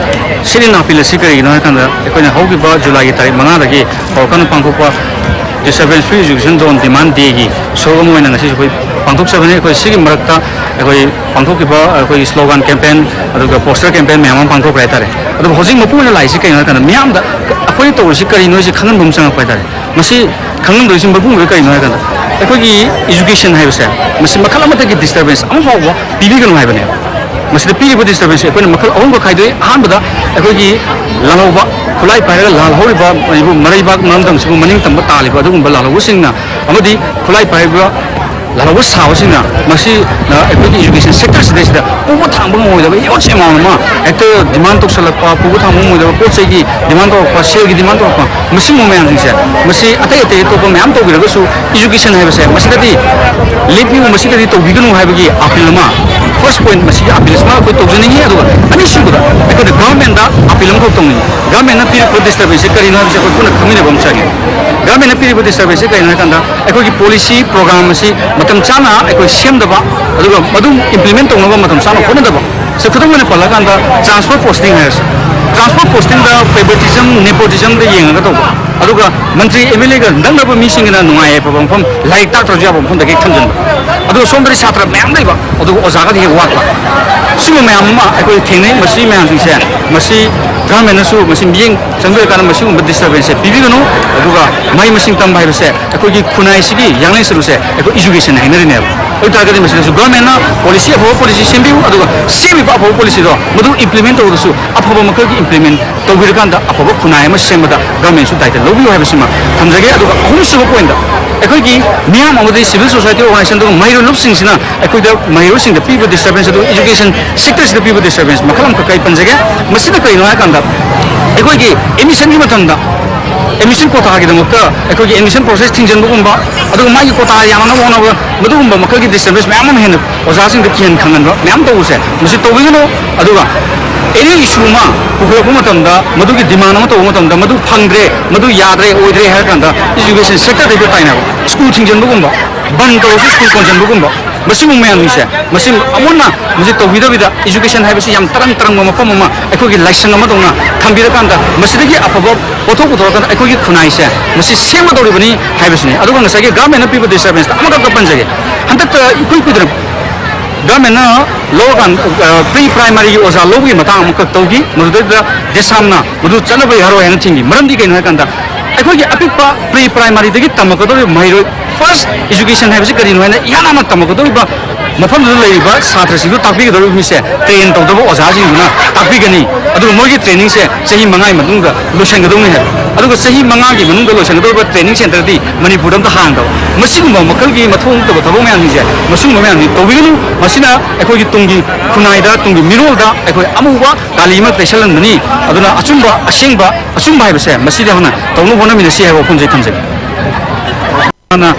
sit-in appeal ꯑꯁꯤ ꯀꯔꯤꯒꯤꯅꯣ ꯍꯥꯏꯀꯥꯟꯗ, ꯑꯩꯈꯣꯏꯅ ꯍꯧꯈꯤꯕ July ꯒꯤ ꯇꯥꯔꯤꯛ ꯃꯉꯥꯗꯒꯤ ꯍꯧꯔꯀꯥꯟꯗ ꯄꯥꯡꯊꯣꯛꯄ Disturbance Free Education Zone Demand Day ꯒꯤ ꯁꯔꯨꯛ ꯑꯃ ꯑꯣꯏꯅ ꯉꯁꯤꯁꯨ ꯑꯩꯈꯣꯏ ꯄꯥꯡꯊꯣꯛꯆꯕꯅꯤ꯫ ꯑꯩꯈꯣꯏ ꯁꯤꯒꯤ ꯃꯔꯛꯇ ꯑꯩꯈꯣꯏ ꯄꯥꯡꯊꯣꯛꯈꯤꯕ ꯑꯩꯈꯣꯏꯒꯤ slogan campaign, ꯑꯗꯨꯒ poster campaign ꯃꯌꯥꯝ ꯑꯃ ꯄꯥꯡꯊꯣꯛꯈ꯭ꯔꯦ ꯍꯥꯏꯇꯥꯔꯦ꯫ ꯑꯗꯨꯕꯨ ꯍꯧꯖꯤꯛ ꯃꯄꯨꯡ ꯑꯣꯏꯅ ꯂꯥꯛꯏꯁꯤ ꯀꯩꯅꯣ ꯍꯥꯏꯀꯥꯟꯗ, ꯃꯤꯌꯥꯝꯗ ꯑꯩꯈꯣꯏꯅ ꯇꯧꯔꯤꯁꯤ ꯀꯔꯤꯅꯣ ꯍꯥꯏꯁꯤ ꯈꯪꯍꯟꯕ ꯑꯃ ꯆꯪꯉꯛꯄ ꯍꯥꯏꯇꯥꯔꯦ꯫ ꯃꯁꯤ ꯈꯪꯍꯟꯗꯣꯏꯁꯤ ꯃꯄꯨꯡ ꯑꯣꯏꯕ ꯀꯔꯤꯅꯣ ꯍꯥꯏꯀꯥꯟꯗ, ꯑꯩꯈꯣꯏꯒꯤ ꯏꯖꯨꯀꯦꯁꯟ ꯍꯥꯏꯕꯁꯦ, ꯃꯁꯤ ꯃꯈꯜ ꯑꯃꯠꯇꯒꯤ ꯗꯤꯁꯇꯔꯕꯦꯟꯁ ꯑꯃ ꯐꯥꯎꯕ ꯄꯤꯕꯤꯒꯅꯨ ꯍꯥꯏꯕꯅꯦ꯫ ꯃꯁꯤꯗ ꯄꯤꯔꯤꯕ ꯗꯤꯁꯇꯔꯕꯦꯟꯁꯁꯦ ꯑꯩꯈꯣꯏꯅ ꯃꯈꯜ ꯑꯍꯨꯝꯈꯛ ꯈꯥꯏꯗꯣꯛꯏ꯫ ꯑꯍꯥꯟꯕꯗ ꯑꯩꯈꯣꯏꯒꯤ ꯂꯥꯜꯍꯧꯕ, ꯈꯨꯠꯂꯥꯏ ꯄꯥꯏꯔꯒ ꯂꯥꯜꯍꯧꯔꯤꯕ ꯃꯔꯩꯕꯥꯛ ꯃꯔꯝꯗꯝꯁꯤꯕꯨ ꯃꯅꯤꯡ ꯇꯝꯕ ꯇꯥꯜꯂꯤꯕ ꯑꯗꯨꯒꯨꯝꯕ ꯂꯥꯜꯍꯧꯕꯁꯤꯡꯅ, ꯑꯃꯗꯤ ꯈꯨꯠꯂꯥꯏ ꯄꯥꯏꯔꯤꯕ ꯂꯥꯜꯍꯧꯕ ꯁꯥꯕꯁꯤꯡꯅ, ꯃꯁꯤ ꯑꯩꯈꯣꯏꯒꯤ ꯏꯖꯨꯀꯦꯁꯟ ꯁꯦꯛꯇꯔꯁꯤꯗꯩꯁꯤꯗ ꯄꯨꯕ ꯊꯥꯡꯕ ꯉꯝꯃꯣꯏꯗꯕ ꯍ꯭ꯌꯨꯖ ꯑꯦꯃꯥꯎꯟ ꯑꯃ ꯍꯦꯛꯇ ꯗꯤꯃꯥꯟ ꯇꯧꯁꯜꯂꯛꯄ, ꯄꯨꯕ ꯊꯥꯡꯕ ꯉꯝꯃꯣꯏꯗꯕ ꯄꯣꯠ ꯆꯩꯒꯤ ꯗꯤꯃꯥꯟ ꯇꯧꯔꯛꯄ, ꯁꯦꯜꯒꯤ ꯗꯤꯃꯥꯟ ꯇꯧꯔꯛꯄ, ꯃꯁꯤꯒꯨꯝꯕ ꯃꯌꯥꯝꯁꯤꯡꯁꯦ, ꯃꯁꯤ ꯑꯇꯩ ꯑꯇꯩ ꯑꯇꯣꯞꯄ ꯃꯌꯥꯝ ꯇꯧꯕꯤꯔꯒꯁꯨ ꯏꯖꯨꯀꯦꯁꯟ ꯍꯥꯏꯕꯁꯦ ꯃꯁꯤꯗꯗꯤ ꯂꯦꯞꯄꯤꯌꯨ, ꯃꯁꯤꯗꯗꯤ ꯇꯧꯕꯤꯒꯅꯨ ꯍꯥꯏꯕꯒꯤ ꯑꯄꯤꯜ ꯑꯃ, ꯐꯥꯔꯁ ꯄꯣꯏꯟꯠ, ꯃꯁꯤꯒꯤ ꯑꯄꯤꯜꯁꯤꯃ ꯑꯩꯈꯣꯏ ꯇꯧꯖꯅꯤꯡꯉꯤ꯫ ꯑꯗꯨꯒ ꯑꯅꯤꯁꯨꯕꯗ ꯑꯩꯈꯣꯏꯅ ꯒꯚꯔꯟꯃꯦꯟꯠꯇ ꯑꯄꯤꯜ ꯑꯃꯈꯛ ꯇꯧꯅꯤꯡꯉꯤ꯫ ꯒꯚꯔꯟꯃꯦꯟꯠꯅ ꯄꯤꯔꯛꯄ ꯗꯤꯁꯇꯔꯕꯦꯟꯁꯁꯦ ꯀꯔꯤꯅꯣ ꯍꯥꯏꯕꯁꯦ ꯑꯩꯈꯣꯏ ꯄꯨꯟꯅ ꯈꯪꯃꯤꯟꯅꯕ ꯑꯃ ꯆꯪꯉꯤ꯫ ꯒꯚꯔꯟꯃꯦꯟꯠꯅ ꯄꯤꯔꯤꯕ ꯗꯤꯁꯇꯔꯕꯦꯟꯁꯁꯦ ꯀꯔꯤꯅꯣ ꯍꯥꯏ ꯀꯥꯟꯗ, ꯑꯩꯈꯣꯏꯒꯤ ꯄꯣꯂꯤꯁꯤ ꯄ꯭ꯔꯣꯒ꯭ꯔꯥꯝ ꯑꯁꯤ ꯃꯇꯝ ꯆꯥꯅ ꯑꯩꯈꯣꯏ ꯁꯦꯝꯗꯕ, ꯑꯗꯨꯒ ꯃꯗꯨ ꯏꯝꯄ꯭ꯂꯤꯃꯦꯟꯠ ꯇꯧꯅꯕ ꯃꯇꯝ ꯆꯥꯅ ꯍꯣꯠꯅꯗꯕ꯫ ꯁꯦ, ꯈꯨꯗꯝ ꯑꯣꯏꯅ ꯄꯜꯂꯀꯥꯟꯗ, ꯇ꯭ꯔꯥꯟꯁꯐꯔ ꯄꯣꯁꯇꯤꯡ ꯍꯥꯏꯔꯁꯤ꯫ ꯇ꯭ꯔꯥꯟꯁꯐꯔ ꯄꯣꯁꯇꯤꯡꯗ ꯐꯦꯕꯔꯇꯤꯖꯝ, ꯅꯦꯄꯣꯇꯤꯖꯝꯗ ꯌꯦꯡꯉꯒ ꯇꯧꯕ, ꯑꯗꯨꯒ ꯃꯟꯇ꯭ꯔꯤ, ꯑꯦꯝ ꯑꯦꯜ ꯑꯦꯒ ꯅꯛꯅꯕ ꯃꯤꯁꯤꯡꯒꯤꯅ ꯅꯨꯡꯉꯥꯏ ꯌꯥꯏꯐꯕ ꯃꯐꯝ, ꯂꯥꯏꯔꯤꯛ ꯇꯥꯛꯇ꯭ꯔꯁꯨ ꯌꯥꯕ ꯃꯐꯝꯗ ꯍꯦꯛ ꯊꯝꯖꯤꯟꯕ, ꯑꯗꯨꯒ ꯁꯣꯝꯗꯗꯤ ꯁꯥꯇ꯭ꯔ ꯃꯌꯥꯝ ꯂꯩꯕ, ꯑꯗꯨꯒ ꯑꯣꯖꯥꯒꯗꯤ ꯍꯦꯛ ꯋꯥꯠꯄ꯫ ꯁꯤꯒꯨꯝꯕ ꯃꯌꯥꯝ ꯑꯃ ꯑꯩꯈꯣꯏ ꯊꯦꯡꯅꯩ꯫ ꯃꯁꯤ ꯃꯌꯥꯝꯁꯤꯡꯁꯦ, ꯃꯁꯤ ꯒꯚꯔꯟꯃꯦꯟꯠꯅꯁꯨ ꯃꯁꯤ ꯃꯤꯠꯌꯦꯡ ꯆꯪꯕꯤꯔꯀꯥꯟꯗ ꯃꯁꯤꯒꯨꯝꯕ ꯗꯤꯁꯇꯔꯕꯦꯟꯁꯁꯦ ꯄꯤꯕꯤꯒꯅꯨ꯫ ꯑꯗꯨꯒ ꯃꯍꯩ ꯃꯁꯤꯡ ꯇꯝꯕ ꯍꯥꯏꯕꯁꯦ ꯑꯩꯈꯣꯏꯒꯤ ꯈꯨꯟꯅꯥꯏꯁꯤꯒꯤ ꯌꯥꯡꯂꯦꯟ ꯁꯔꯨꯁꯦ ꯑꯩꯈꯣꯏ ꯏꯖꯨꯀꯦꯁꯟ ꯍꯥꯏꯅꯔꯤꯅꯦꯕ꯫ ꯑꯗꯨ ꯑꯣꯏꯇꯥꯔꯒꯗꯤ ꯃꯁꯤꯗꯁꯨ ꯒꯚꯔꯟꯃꯦꯟꯠꯅ ꯄꯣꯂꯤꯁꯤ ꯑꯐꯕ ꯄꯣꯂꯤꯁꯤ ꯁꯦꯝꯕꯤꯌꯨ, ꯑꯗꯨꯒ ꯁꯦꯝꯃꯤꯕ ꯑꯐꯕ ꯄꯣꯂꯤꯁꯤꯗꯣ ꯃꯗꯨ ꯏꯝꯄ꯭ꯂꯤꯃꯦꯟꯠ ꯇꯧꯕꯗꯁꯨ ꯑꯐꯕ ꯃꯈꯜꯒꯤ ꯏꯝꯄ꯭ꯂꯤꯃꯦꯟꯠ ꯇꯧꯕꯤꯔꯀꯥꯟꯗ ꯑꯐꯕ ꯈꯨꯟꯅꯥꯏ ꯑꯃ ꯁꯦꯝꯕꯗ ꯒꯚꯔꯟꯃꯦꯟꯠꯁꯨ ꯗꯥꯏꯇ ꯂꯧꯕꯤꯌꯨ ꯍꯥꯏꯕꯁꯤꯃ ꯊꯝꯖꯒꯦ꯫ ꯑꯗꯨꯒ ꯑꯍꯨꯝꯁꯨꯕ ꯄꯣꯏꯟꯠꯇ, ꯑꯩꯈꯣꯏꯒꯤ ꯃꯤꯌꯥꯝ ꯑꯃꯗꯤ ꯁꯤꯚꯤꯜ ꯁꯣꯁꯥꯏꯇꯤ ꯑꯣꯔꯒꯅꯥꯏꯖꯦꯁꯟ ꯑꯗꯨꯒ ꯃꯍꯩꯔꯣꯏ ꯂꯨꯞꯁꯤꯡꯁꯤꯅ ꯑꯩꯈꯣꯏꯗ, ꯃꯍꯩꯔꯣꯏꯁꯤꯡꯗ ꯄꯤꯕ ꯗꯤꯁꯇꯔꯕꯦꯟꯁ, ꯑꯗꯨꯒ ꯏꯖꯨꯀꯦꯁꯟ ꯁꯦꯛꯇꯔꯁꯤꯗ ꯄꯤꯕ ꯗꯤꯁꯇꯔꯕꯦꯟꯁ ꯃꯈꯜ ꯑꯃꯈꯛ ꯑꯩ ꯄꯟꯖꯒꯦ꯫ ꯃꯁꯤꯅ ꯀꯔꯤꯅꯣ ꯍꯥꯏ ꯀꯥꯟꯗ, ꯑꯩꯈꯣꯏꯒꯤ ꯑꯦꯗꯃꯤꯁꯟꯒꯤ ꯃꯇꯝꯗ ꯑꯦꯗꯃꯤꯁꯟ ꯀꯣꯇꯥꯒꯤꯗꯃꯛꯇ ꯑꯩꯈꯣꯏꯒꯤ ꯑꯦꯗꯃꯤꯁꯟ ꯄ꯭ꯔꯣꯁꯦꯁ ꯊꯤꯡꯖꯤꯟꯕꯒꯨꯝꯕ, ꯑꯗꯨꯒ ꯃꯥꯒꯤ ꯀꯣꯇꯥ ꯌꯥꯝꯅꯕ ꯍꯣꯠꯅꯕ, ꯃꯗꯨꯒꯨꯝꯕ ꯃꯈꯜꯒꯤ ꯗꯤꯁꯇꯔꯕꯦꯟꯁ ꯃꯌꯥꯝ ꯑꯃ ꯍꯦꯟꯅ ꯑꯣꯖꯥꯁꯤꯡꯗ ꯀꯤꯍꯟ ꯈꯪꯍꯟꯕ ꯃꯌꯥꯝ ꯇꯧꯕꯁꯦ, ꯃꯁꯤ ꯇꯧꯕꯤꯒꯅꯨ꯫ ꯑꯗꯨꯒ ꯑꯦꯅꯤ ꯏꯁꯨ ꯑꯃ ꯄꯨꯈꯠꯂꯛꯄ ꯃꯇꯝꯗ, ꯃꯗꯨꯒꯤ ꯗꯤꯃꯥꯟ ꯑꯃ ꯇꯧꯕ ꯃꯇꯝꯗ, ꯃꯗꯨ ꯐꯪꯗ꯭ꯔꯦ, ꯃꯗꯨ ꯌꯥꯗ꯭ꯔꯦ, ꯑꯣꯏꯗ꯭ꯔꯦ ꯍꯥꯏꯔ ꯀꯥꯟꯗ, ꯏꯖꯨꯀꯦꯁꯟ ꯁꯦꯛꯇꯔꯗ ꯍꯦꯛꯇ ꯇꯥꯏꯅꯕ, ꯁ꯭ꯀꯨꯜ ꯊꯤꯡꯖꯤꯟꯕꯒꯨꯝꯕ, ꯕꯟ ꯇꯧꯔꯁꯨ ꯁ꯭ꯀꯨꯜ ꯀꯣꯟꯁꯤꯟꯕꯒꯨꯝꯕ, ꯃꯁꯤꯒꯨꯝꯕ ꯃꯌꯥꯝꯁꯤꯡꯁꯦ, ꯃꯁꯤ ꯑꯃꯨꯟꯅ ꯃꯁꯤ ꯇꯧꯕꯤꯗꯕꯤꯗ, ꯏꯖꯨꯀꯦꯁꯟ ꯍꯥꯏꯕꯁꯤ ꯌꯥꯝ ꯇꯔꯪ ꯇꯔꯪꯕ ꯃꯐꯝ ꯑꯃ ꯑꯩꯈꯣꯏꯒꯤ ꯂꯥꯏꯁꯪ ꯑꯃꯗꯧꯅ ꯊꯝꯕꯤꯔꯀꯥꯟꯗ, ꯃꯁꯤꯗꯒꯤ ꯑꯐꯕ ꯄꯣꯠꯊꯣꯛ ꯄꯨꯊꯣꯔꯛꯀꯥꯟꯗ ꯑꯩꯈꯣꯏꯒꯤ ꯈꯨꯟꯅꯥꯏꯁꯦ ꯃꯁꯤ ꯁꯦꯝꯒꯗꯧꯔꯤꯕꯅꯤ ꯍꯥꯏꯕꯁꯤꯅꯤ꯫ ꯑꯗꯨꯒ ꯉꯁꯥꯏꯒꯤ ꯒꯚꯔꯟꯃꯦꯟꯠꯅ ꯄꯤꯕ ꯗꯤꯁꯇꯔꯕꯦꯟꯁꯇ ꯑꯃꯈꯛꯇ ꯄꯟꯖꯒꯦ꯫ ꯍꯟꯗꯛꯇ ꯏꯀꯨꯏ ꯀꯨꯏꯗꯅ ꯒꯚꯔꯟꯃꯦꯟꯠꯅ ꯂꯧꯔꯀꯥꯟꯗ, ꯑ, ꯄ꯭ꯔꯤ ꯄ꯭ꯔꯥꯏꯃꯥꯔꯤꯒꯤ ꯑꯣꯖꯥ ꯂꯧꯕꯒꯤ ꯃꯇꯥꯡ ꯑꯃꯈꯛ ꯇꯧꯈꯤ꯫ ꯃꯗꯨꯗꯩꯗ ꯗꯦꯁꯥꯝꯅ ꯃꯗꯨ ꯆꯠꯅꯕ ꯌꯥꯔꯣꯏ ꯍꯥꯏꯅ ꯊꯤꯡꯈꯤ꯫ ꯃꯔꯝꯗꯤ ꯀꯩꯅꯣ ꯍꯥꯏ ꯀꯥꯟꯗ, ꯑꯩꯈꯣꯏꯒꯤ ꯑꯄꯤꯛꯄ ꯄ꯭ꯔꯤ ꯄ꯭ꯔꯥꯏꯃꯥꯔꯤꯗꯒꯤ ꯇꯝꯃꯛꯀꯗꯧꯔꯤꯕ ꯃꯍꯩꯔꯣꯏ, ꯐꯥꯔꯁ ꯏꯖꯨꯀꯦꯁꯟ ꯍꯥꯏꯕꯁꯤ ꯀꯔꯤꯅꯣ ꯍꯥꯏꯅ ꯏꯍꯥꯟ ꯍꯥꯟꯅ ꯇꯝꯃꯛꯀꯗꯧꯔꯤꯕ ꯃꯐꯝꯗꯨꯗ ꯂꯩꯔꯤꯕ ꯁꯥꯇ꯭ꯔꯁꯤꯡꯗꯨ ꯇꯥꯛꯄꯤꯒꯗꯧꯔꯤꯕ ꯃꯤꯁꯦ ꯇ꯭ꯔꯦꯟ ꯇꯧꯗꯕ ꯑꯣꯖꯥꯁꯤꯡꯗꯨꯅ ꯇꯥꯛꯄꯤꯒꯅꯤ꯫ ꯑꯗꯨꯒ ꯃꯣꯏꯒꯤ ꯇ꯭ꯔꯦꯅꯤꯡꯁꯦ ꯆꯍꯤ ꯃꯉꯥꯒꯤ ꯃꯇꯨꯡꯗ ꯂꯣꯏꯁꯤꯟꯒꯗꯧꯅꯤ ꯍꯥꯏꯕ꯫ ꯑꯗꯨꯒ ꯆꯍꯤ ꯃꯉꯥꯒꯤ ꯃꯅꯨꯡꯗ ꯂꯣꯏꯁꯤꯟꯒꯗꯧꯔꯤꯕ ꯇ꯭ꯔꯦꯅꯤꯡ ꯁꯦꯟꯇꯔꯗꯤ ꯃꯅꯤꯄꯨꯔꯗ ꯑꯝꯇ ꯍꯥꯡꯗꯕ꯫ ꯃꯁꯤꯒꯨꯝꯕ ꯃꯈꯜꯒꯤ ꯃꯊꯣꯡ ꯍꯨꯛꯇꯕ ꯊꯕꯛ ꯃꯌꯥꯝꯁꯤꯡꯁꯦ, ꯃꯁꯤꯒꯨꯝꯕ ꯃꯌꯥꯝꯁꯤ ꯇꯧꯕꯤꯒꯅꯨ꯫ ꯃꯁꯤꯅ ꯑꯩꯈꯣꯏꯒꯤ ꯇꯨꯡꯒꯤ ꯈꯨꯟꯅꯥꯏꯗ, ꯇꯨꯡꯒꯤ ꯃꯤꯔꯣꯜꯗ ꯑꯩꯈꯣꯏ ꯑꯃꯨꯕ ꯀꯥꯂꯤ ꯑꯃ ꯇꯩꯁꯜꯍꯟꯕꯅꯤ꯫ ꯑꯗꯨꯅ ꯑꯆꯨꯝꯕ, ꯑꯁꯦꯡꯕ, ꯑꯆꯨꯝꯕ ꯍꯥꯏꯕꯁꯦ ꯃꯁꯤꯗꯤ ꯍꯥꯟꯅ ꯇꯧꯅꯕ ꯍꯣꯠꯅꯃꯤꯟꯅꯁꯤ ꯍꯥꯏꯕ ꯋꯥꯐꯝꯁꯦ ꯑꯩ ꯊꯝꯖꯒꯦ꯫ ꯍꯥꯟꯅ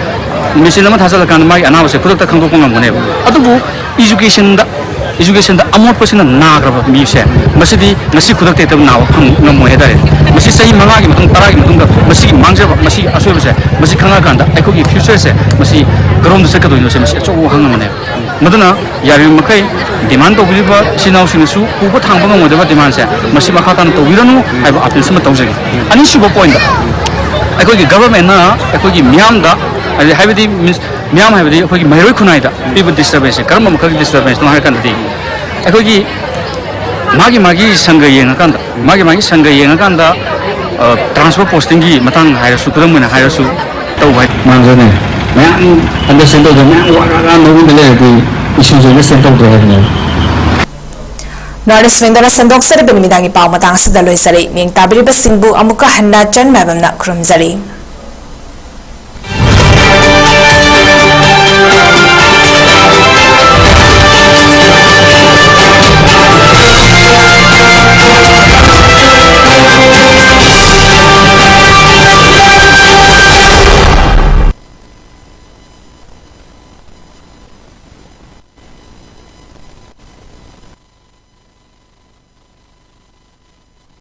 ꯃꯦꯆꯤꯟ ꯑꯃ ꯊꯥꯖꯤꯜꯂꯀꯥꯟꯗ ꯃꯥꯒꯤ ꯑꯅꯥꯕꯁꯦ ꯈꯨꯗꯛꯇ ꯈꯪꯗꯣꯛꯄ ꯉꯝꯒꯅꯦꯕ꯫ ꯑꯗꯨꯕꯨ ꯏꯖꯨꯀꯦꯁꯟꯗ, ꯏꯖꯨꯀꯦꯁꯟꯗ ꯑꯃꯣꯠꯄꯁꯤꯅ ꯅꯥꯈ꯭ꯔꯕ ꯃꯤꯁꯦ, ꯃꯁꯤꯗꯤ ꯉꯁꯤ ꯈꯨꯗꯛꯇ ꯍꯦꯛꯇ ꯅꯥꯕ ꯐꯪ ꯉꯝꯃꯣꯏ ꯍꯥꯏꯇꯥꯔꯦ꯫ ꯃꯁꯤ ꯆꯍꯤ ꯃꯉꯥꯒꯤ ꯃꯇꯨꯡ, ꯇꯔꯥꯒꯤ ꯃꯇꯨꯡꯗ ꯃꯁꯤꯒꯤ ꯃꯥꯡꯖꯕ, ꯃꯁꯤꯒꯤ ꯑꯁꯣꯏꯕꯁꯦ, ꯃꯁꯤ ꯈꯪꯉꯀꯥꯟꯗ ꯑꯩꯈꯣꯏꯒꯤ ꯐ꯭ꯌꯨꯆꯔꯁꯦ ꯃꯁꯤ ꯀꯔꯣꯝꯗ ꯆꯠꯀꯗꯣꯏꯅꯣꯁꯦ ꯃꯁꯤ ꯑꯆꯧꯕ ꯋꯥꯍꯪ ꯑꯃꯅꯦꯕ꯫ ꯃꯗꯨꯅ ꯌꯥꯔꯤꯕ ꯃꯈꯩ ꯗꯤꯃꯥꯟ ꯇꯧꯕꯤꯔꯤꯕ ꯏꯆꯤꯟ ꯏꯅꯥꯎꯁꯤꯡꯅꯁꯨ ꯄꯨꯕ ꯊꯥꯡꯕ ꯉꯝꯃꯣꯏꯗꯕ ꯗꯤꯃꯥꯟꯁꯦ ꯃꯁꯤ ꯃꯈꯥ ꯇꯥꯅ ꯇꯧꯕꯤꯔꯅꯨ ꯍꯥꯏꯕ ꯑꯄꯤꯜꯁꯤ ꯑꯃ ꯇꯧꯖꯒꯦ꯫ ꯑꯅꯤꯁꯨꯕ ꯄꯣꯏꯟꯗ, ꯑꯩꯈꯣꯏꯒꯤ ꯒꯚꯔꯟꯃꯦꯟꯅ ꯑꯩꯈꯣꯏꯒꯤ ꯃꯤꯌꯥꯝꯗ, ꯍꯥꯏꯗꯤ, ꯍꯥꯏꯕꯗꯤ ꯃꯤꯟꯁ, ꯃꯤꯌꯥꯝ ꯍꯥꯏꯕꯗꯤ ꯑꯩꯈꯣꯏꯒꯤ ꯃꯍꯩꯔꯣꯏ ꯈꯨꯟꯅꯥꯏꯗ ꯄꯤꯕ ꯗꯤꯁꯇꯔꯕꯦꯟꯁꯁꯦ ꯀꯔꯝꯕ ꯃꯈꯜꯒꯤ ꯗꯤꯁꯇꯔꯕꯦꯟꯁꯅꯣ ꯍꯥꯏꯔ ꯀꯥꯟꯗꯗꯤ, ꯑꯩꯈꯣꯏꯒꯤ ꯃꯥꯒꯤ ꯃꯥꯒꯤ ꯁꯪꯒ ꯌꯦꯡꯉꯀꯥꯟꯗ, ꯃꯥꯒꯤ ꯃꯥꯒꯤ ꯁꯪꯒ ꯌꯦꯡꯉꯀꯥꯟꯗ, ꯑ, ꯇ꯭ꯔꯥꯟꯁꯐꯔ ꯄꯣꯁꯇꯤꯡꯒꯤ ꯃꯇꯥꯡ ꯍꯥꯏꯔꯁꯨ, ꯈꯨꯗꯝ ꯑꯣꯏꯅ ꯍꯥꯏꯔꯁꯨ, ꯇꯧꯕ ꯍꯥꯏ꯫ ꯃꯥꯡꯖꯅꯦ꯫ ꯃꯌꯥꯝ ꯑꯟꯗꯔꯁꯇꯦꯟ ꯇꯧꯗ, ꯃꯌꯥꯝ ꯋꯥꯔꯒ ꯅꯣꯛꯑꯒ ꯂꯩꯔꯗꯤ ꯏꯁꯨꯁꯦ ꯑꯟꯗꯔꯁꯇꯦꯟ ꯇꯧꯗ꯭ꯔꯦ ꯍꯥꯏꯕꯅꯦꯕ꯫ ꯅꯣꯔꯠ ꯏꯁ ꯋꯤꯡꯗꯅ ꯁꯟꯗꯣꯛꯆꯔꯤꯕ ꯅꯨꯃꯤꯗꯥꯡꯒꯤ ꯄꯥꯎ ꯃꯇꯥꯡ ꯑꯁꯤꯗ ꯂꯣꯏꯖꯔꯦ꯫ ꯌꯦꯡ ꯇꯥꯕꯤꯔꯤꯕꯁꯤꯡꯕꯨ ꯑꯃꯨꯛꯀ ꯍꯟꯅ ꯆꯟ ꯃꯥꯏꯕꯝꯅ ꯈꯨꯔꯨꯝꯖꯔꯤ꯫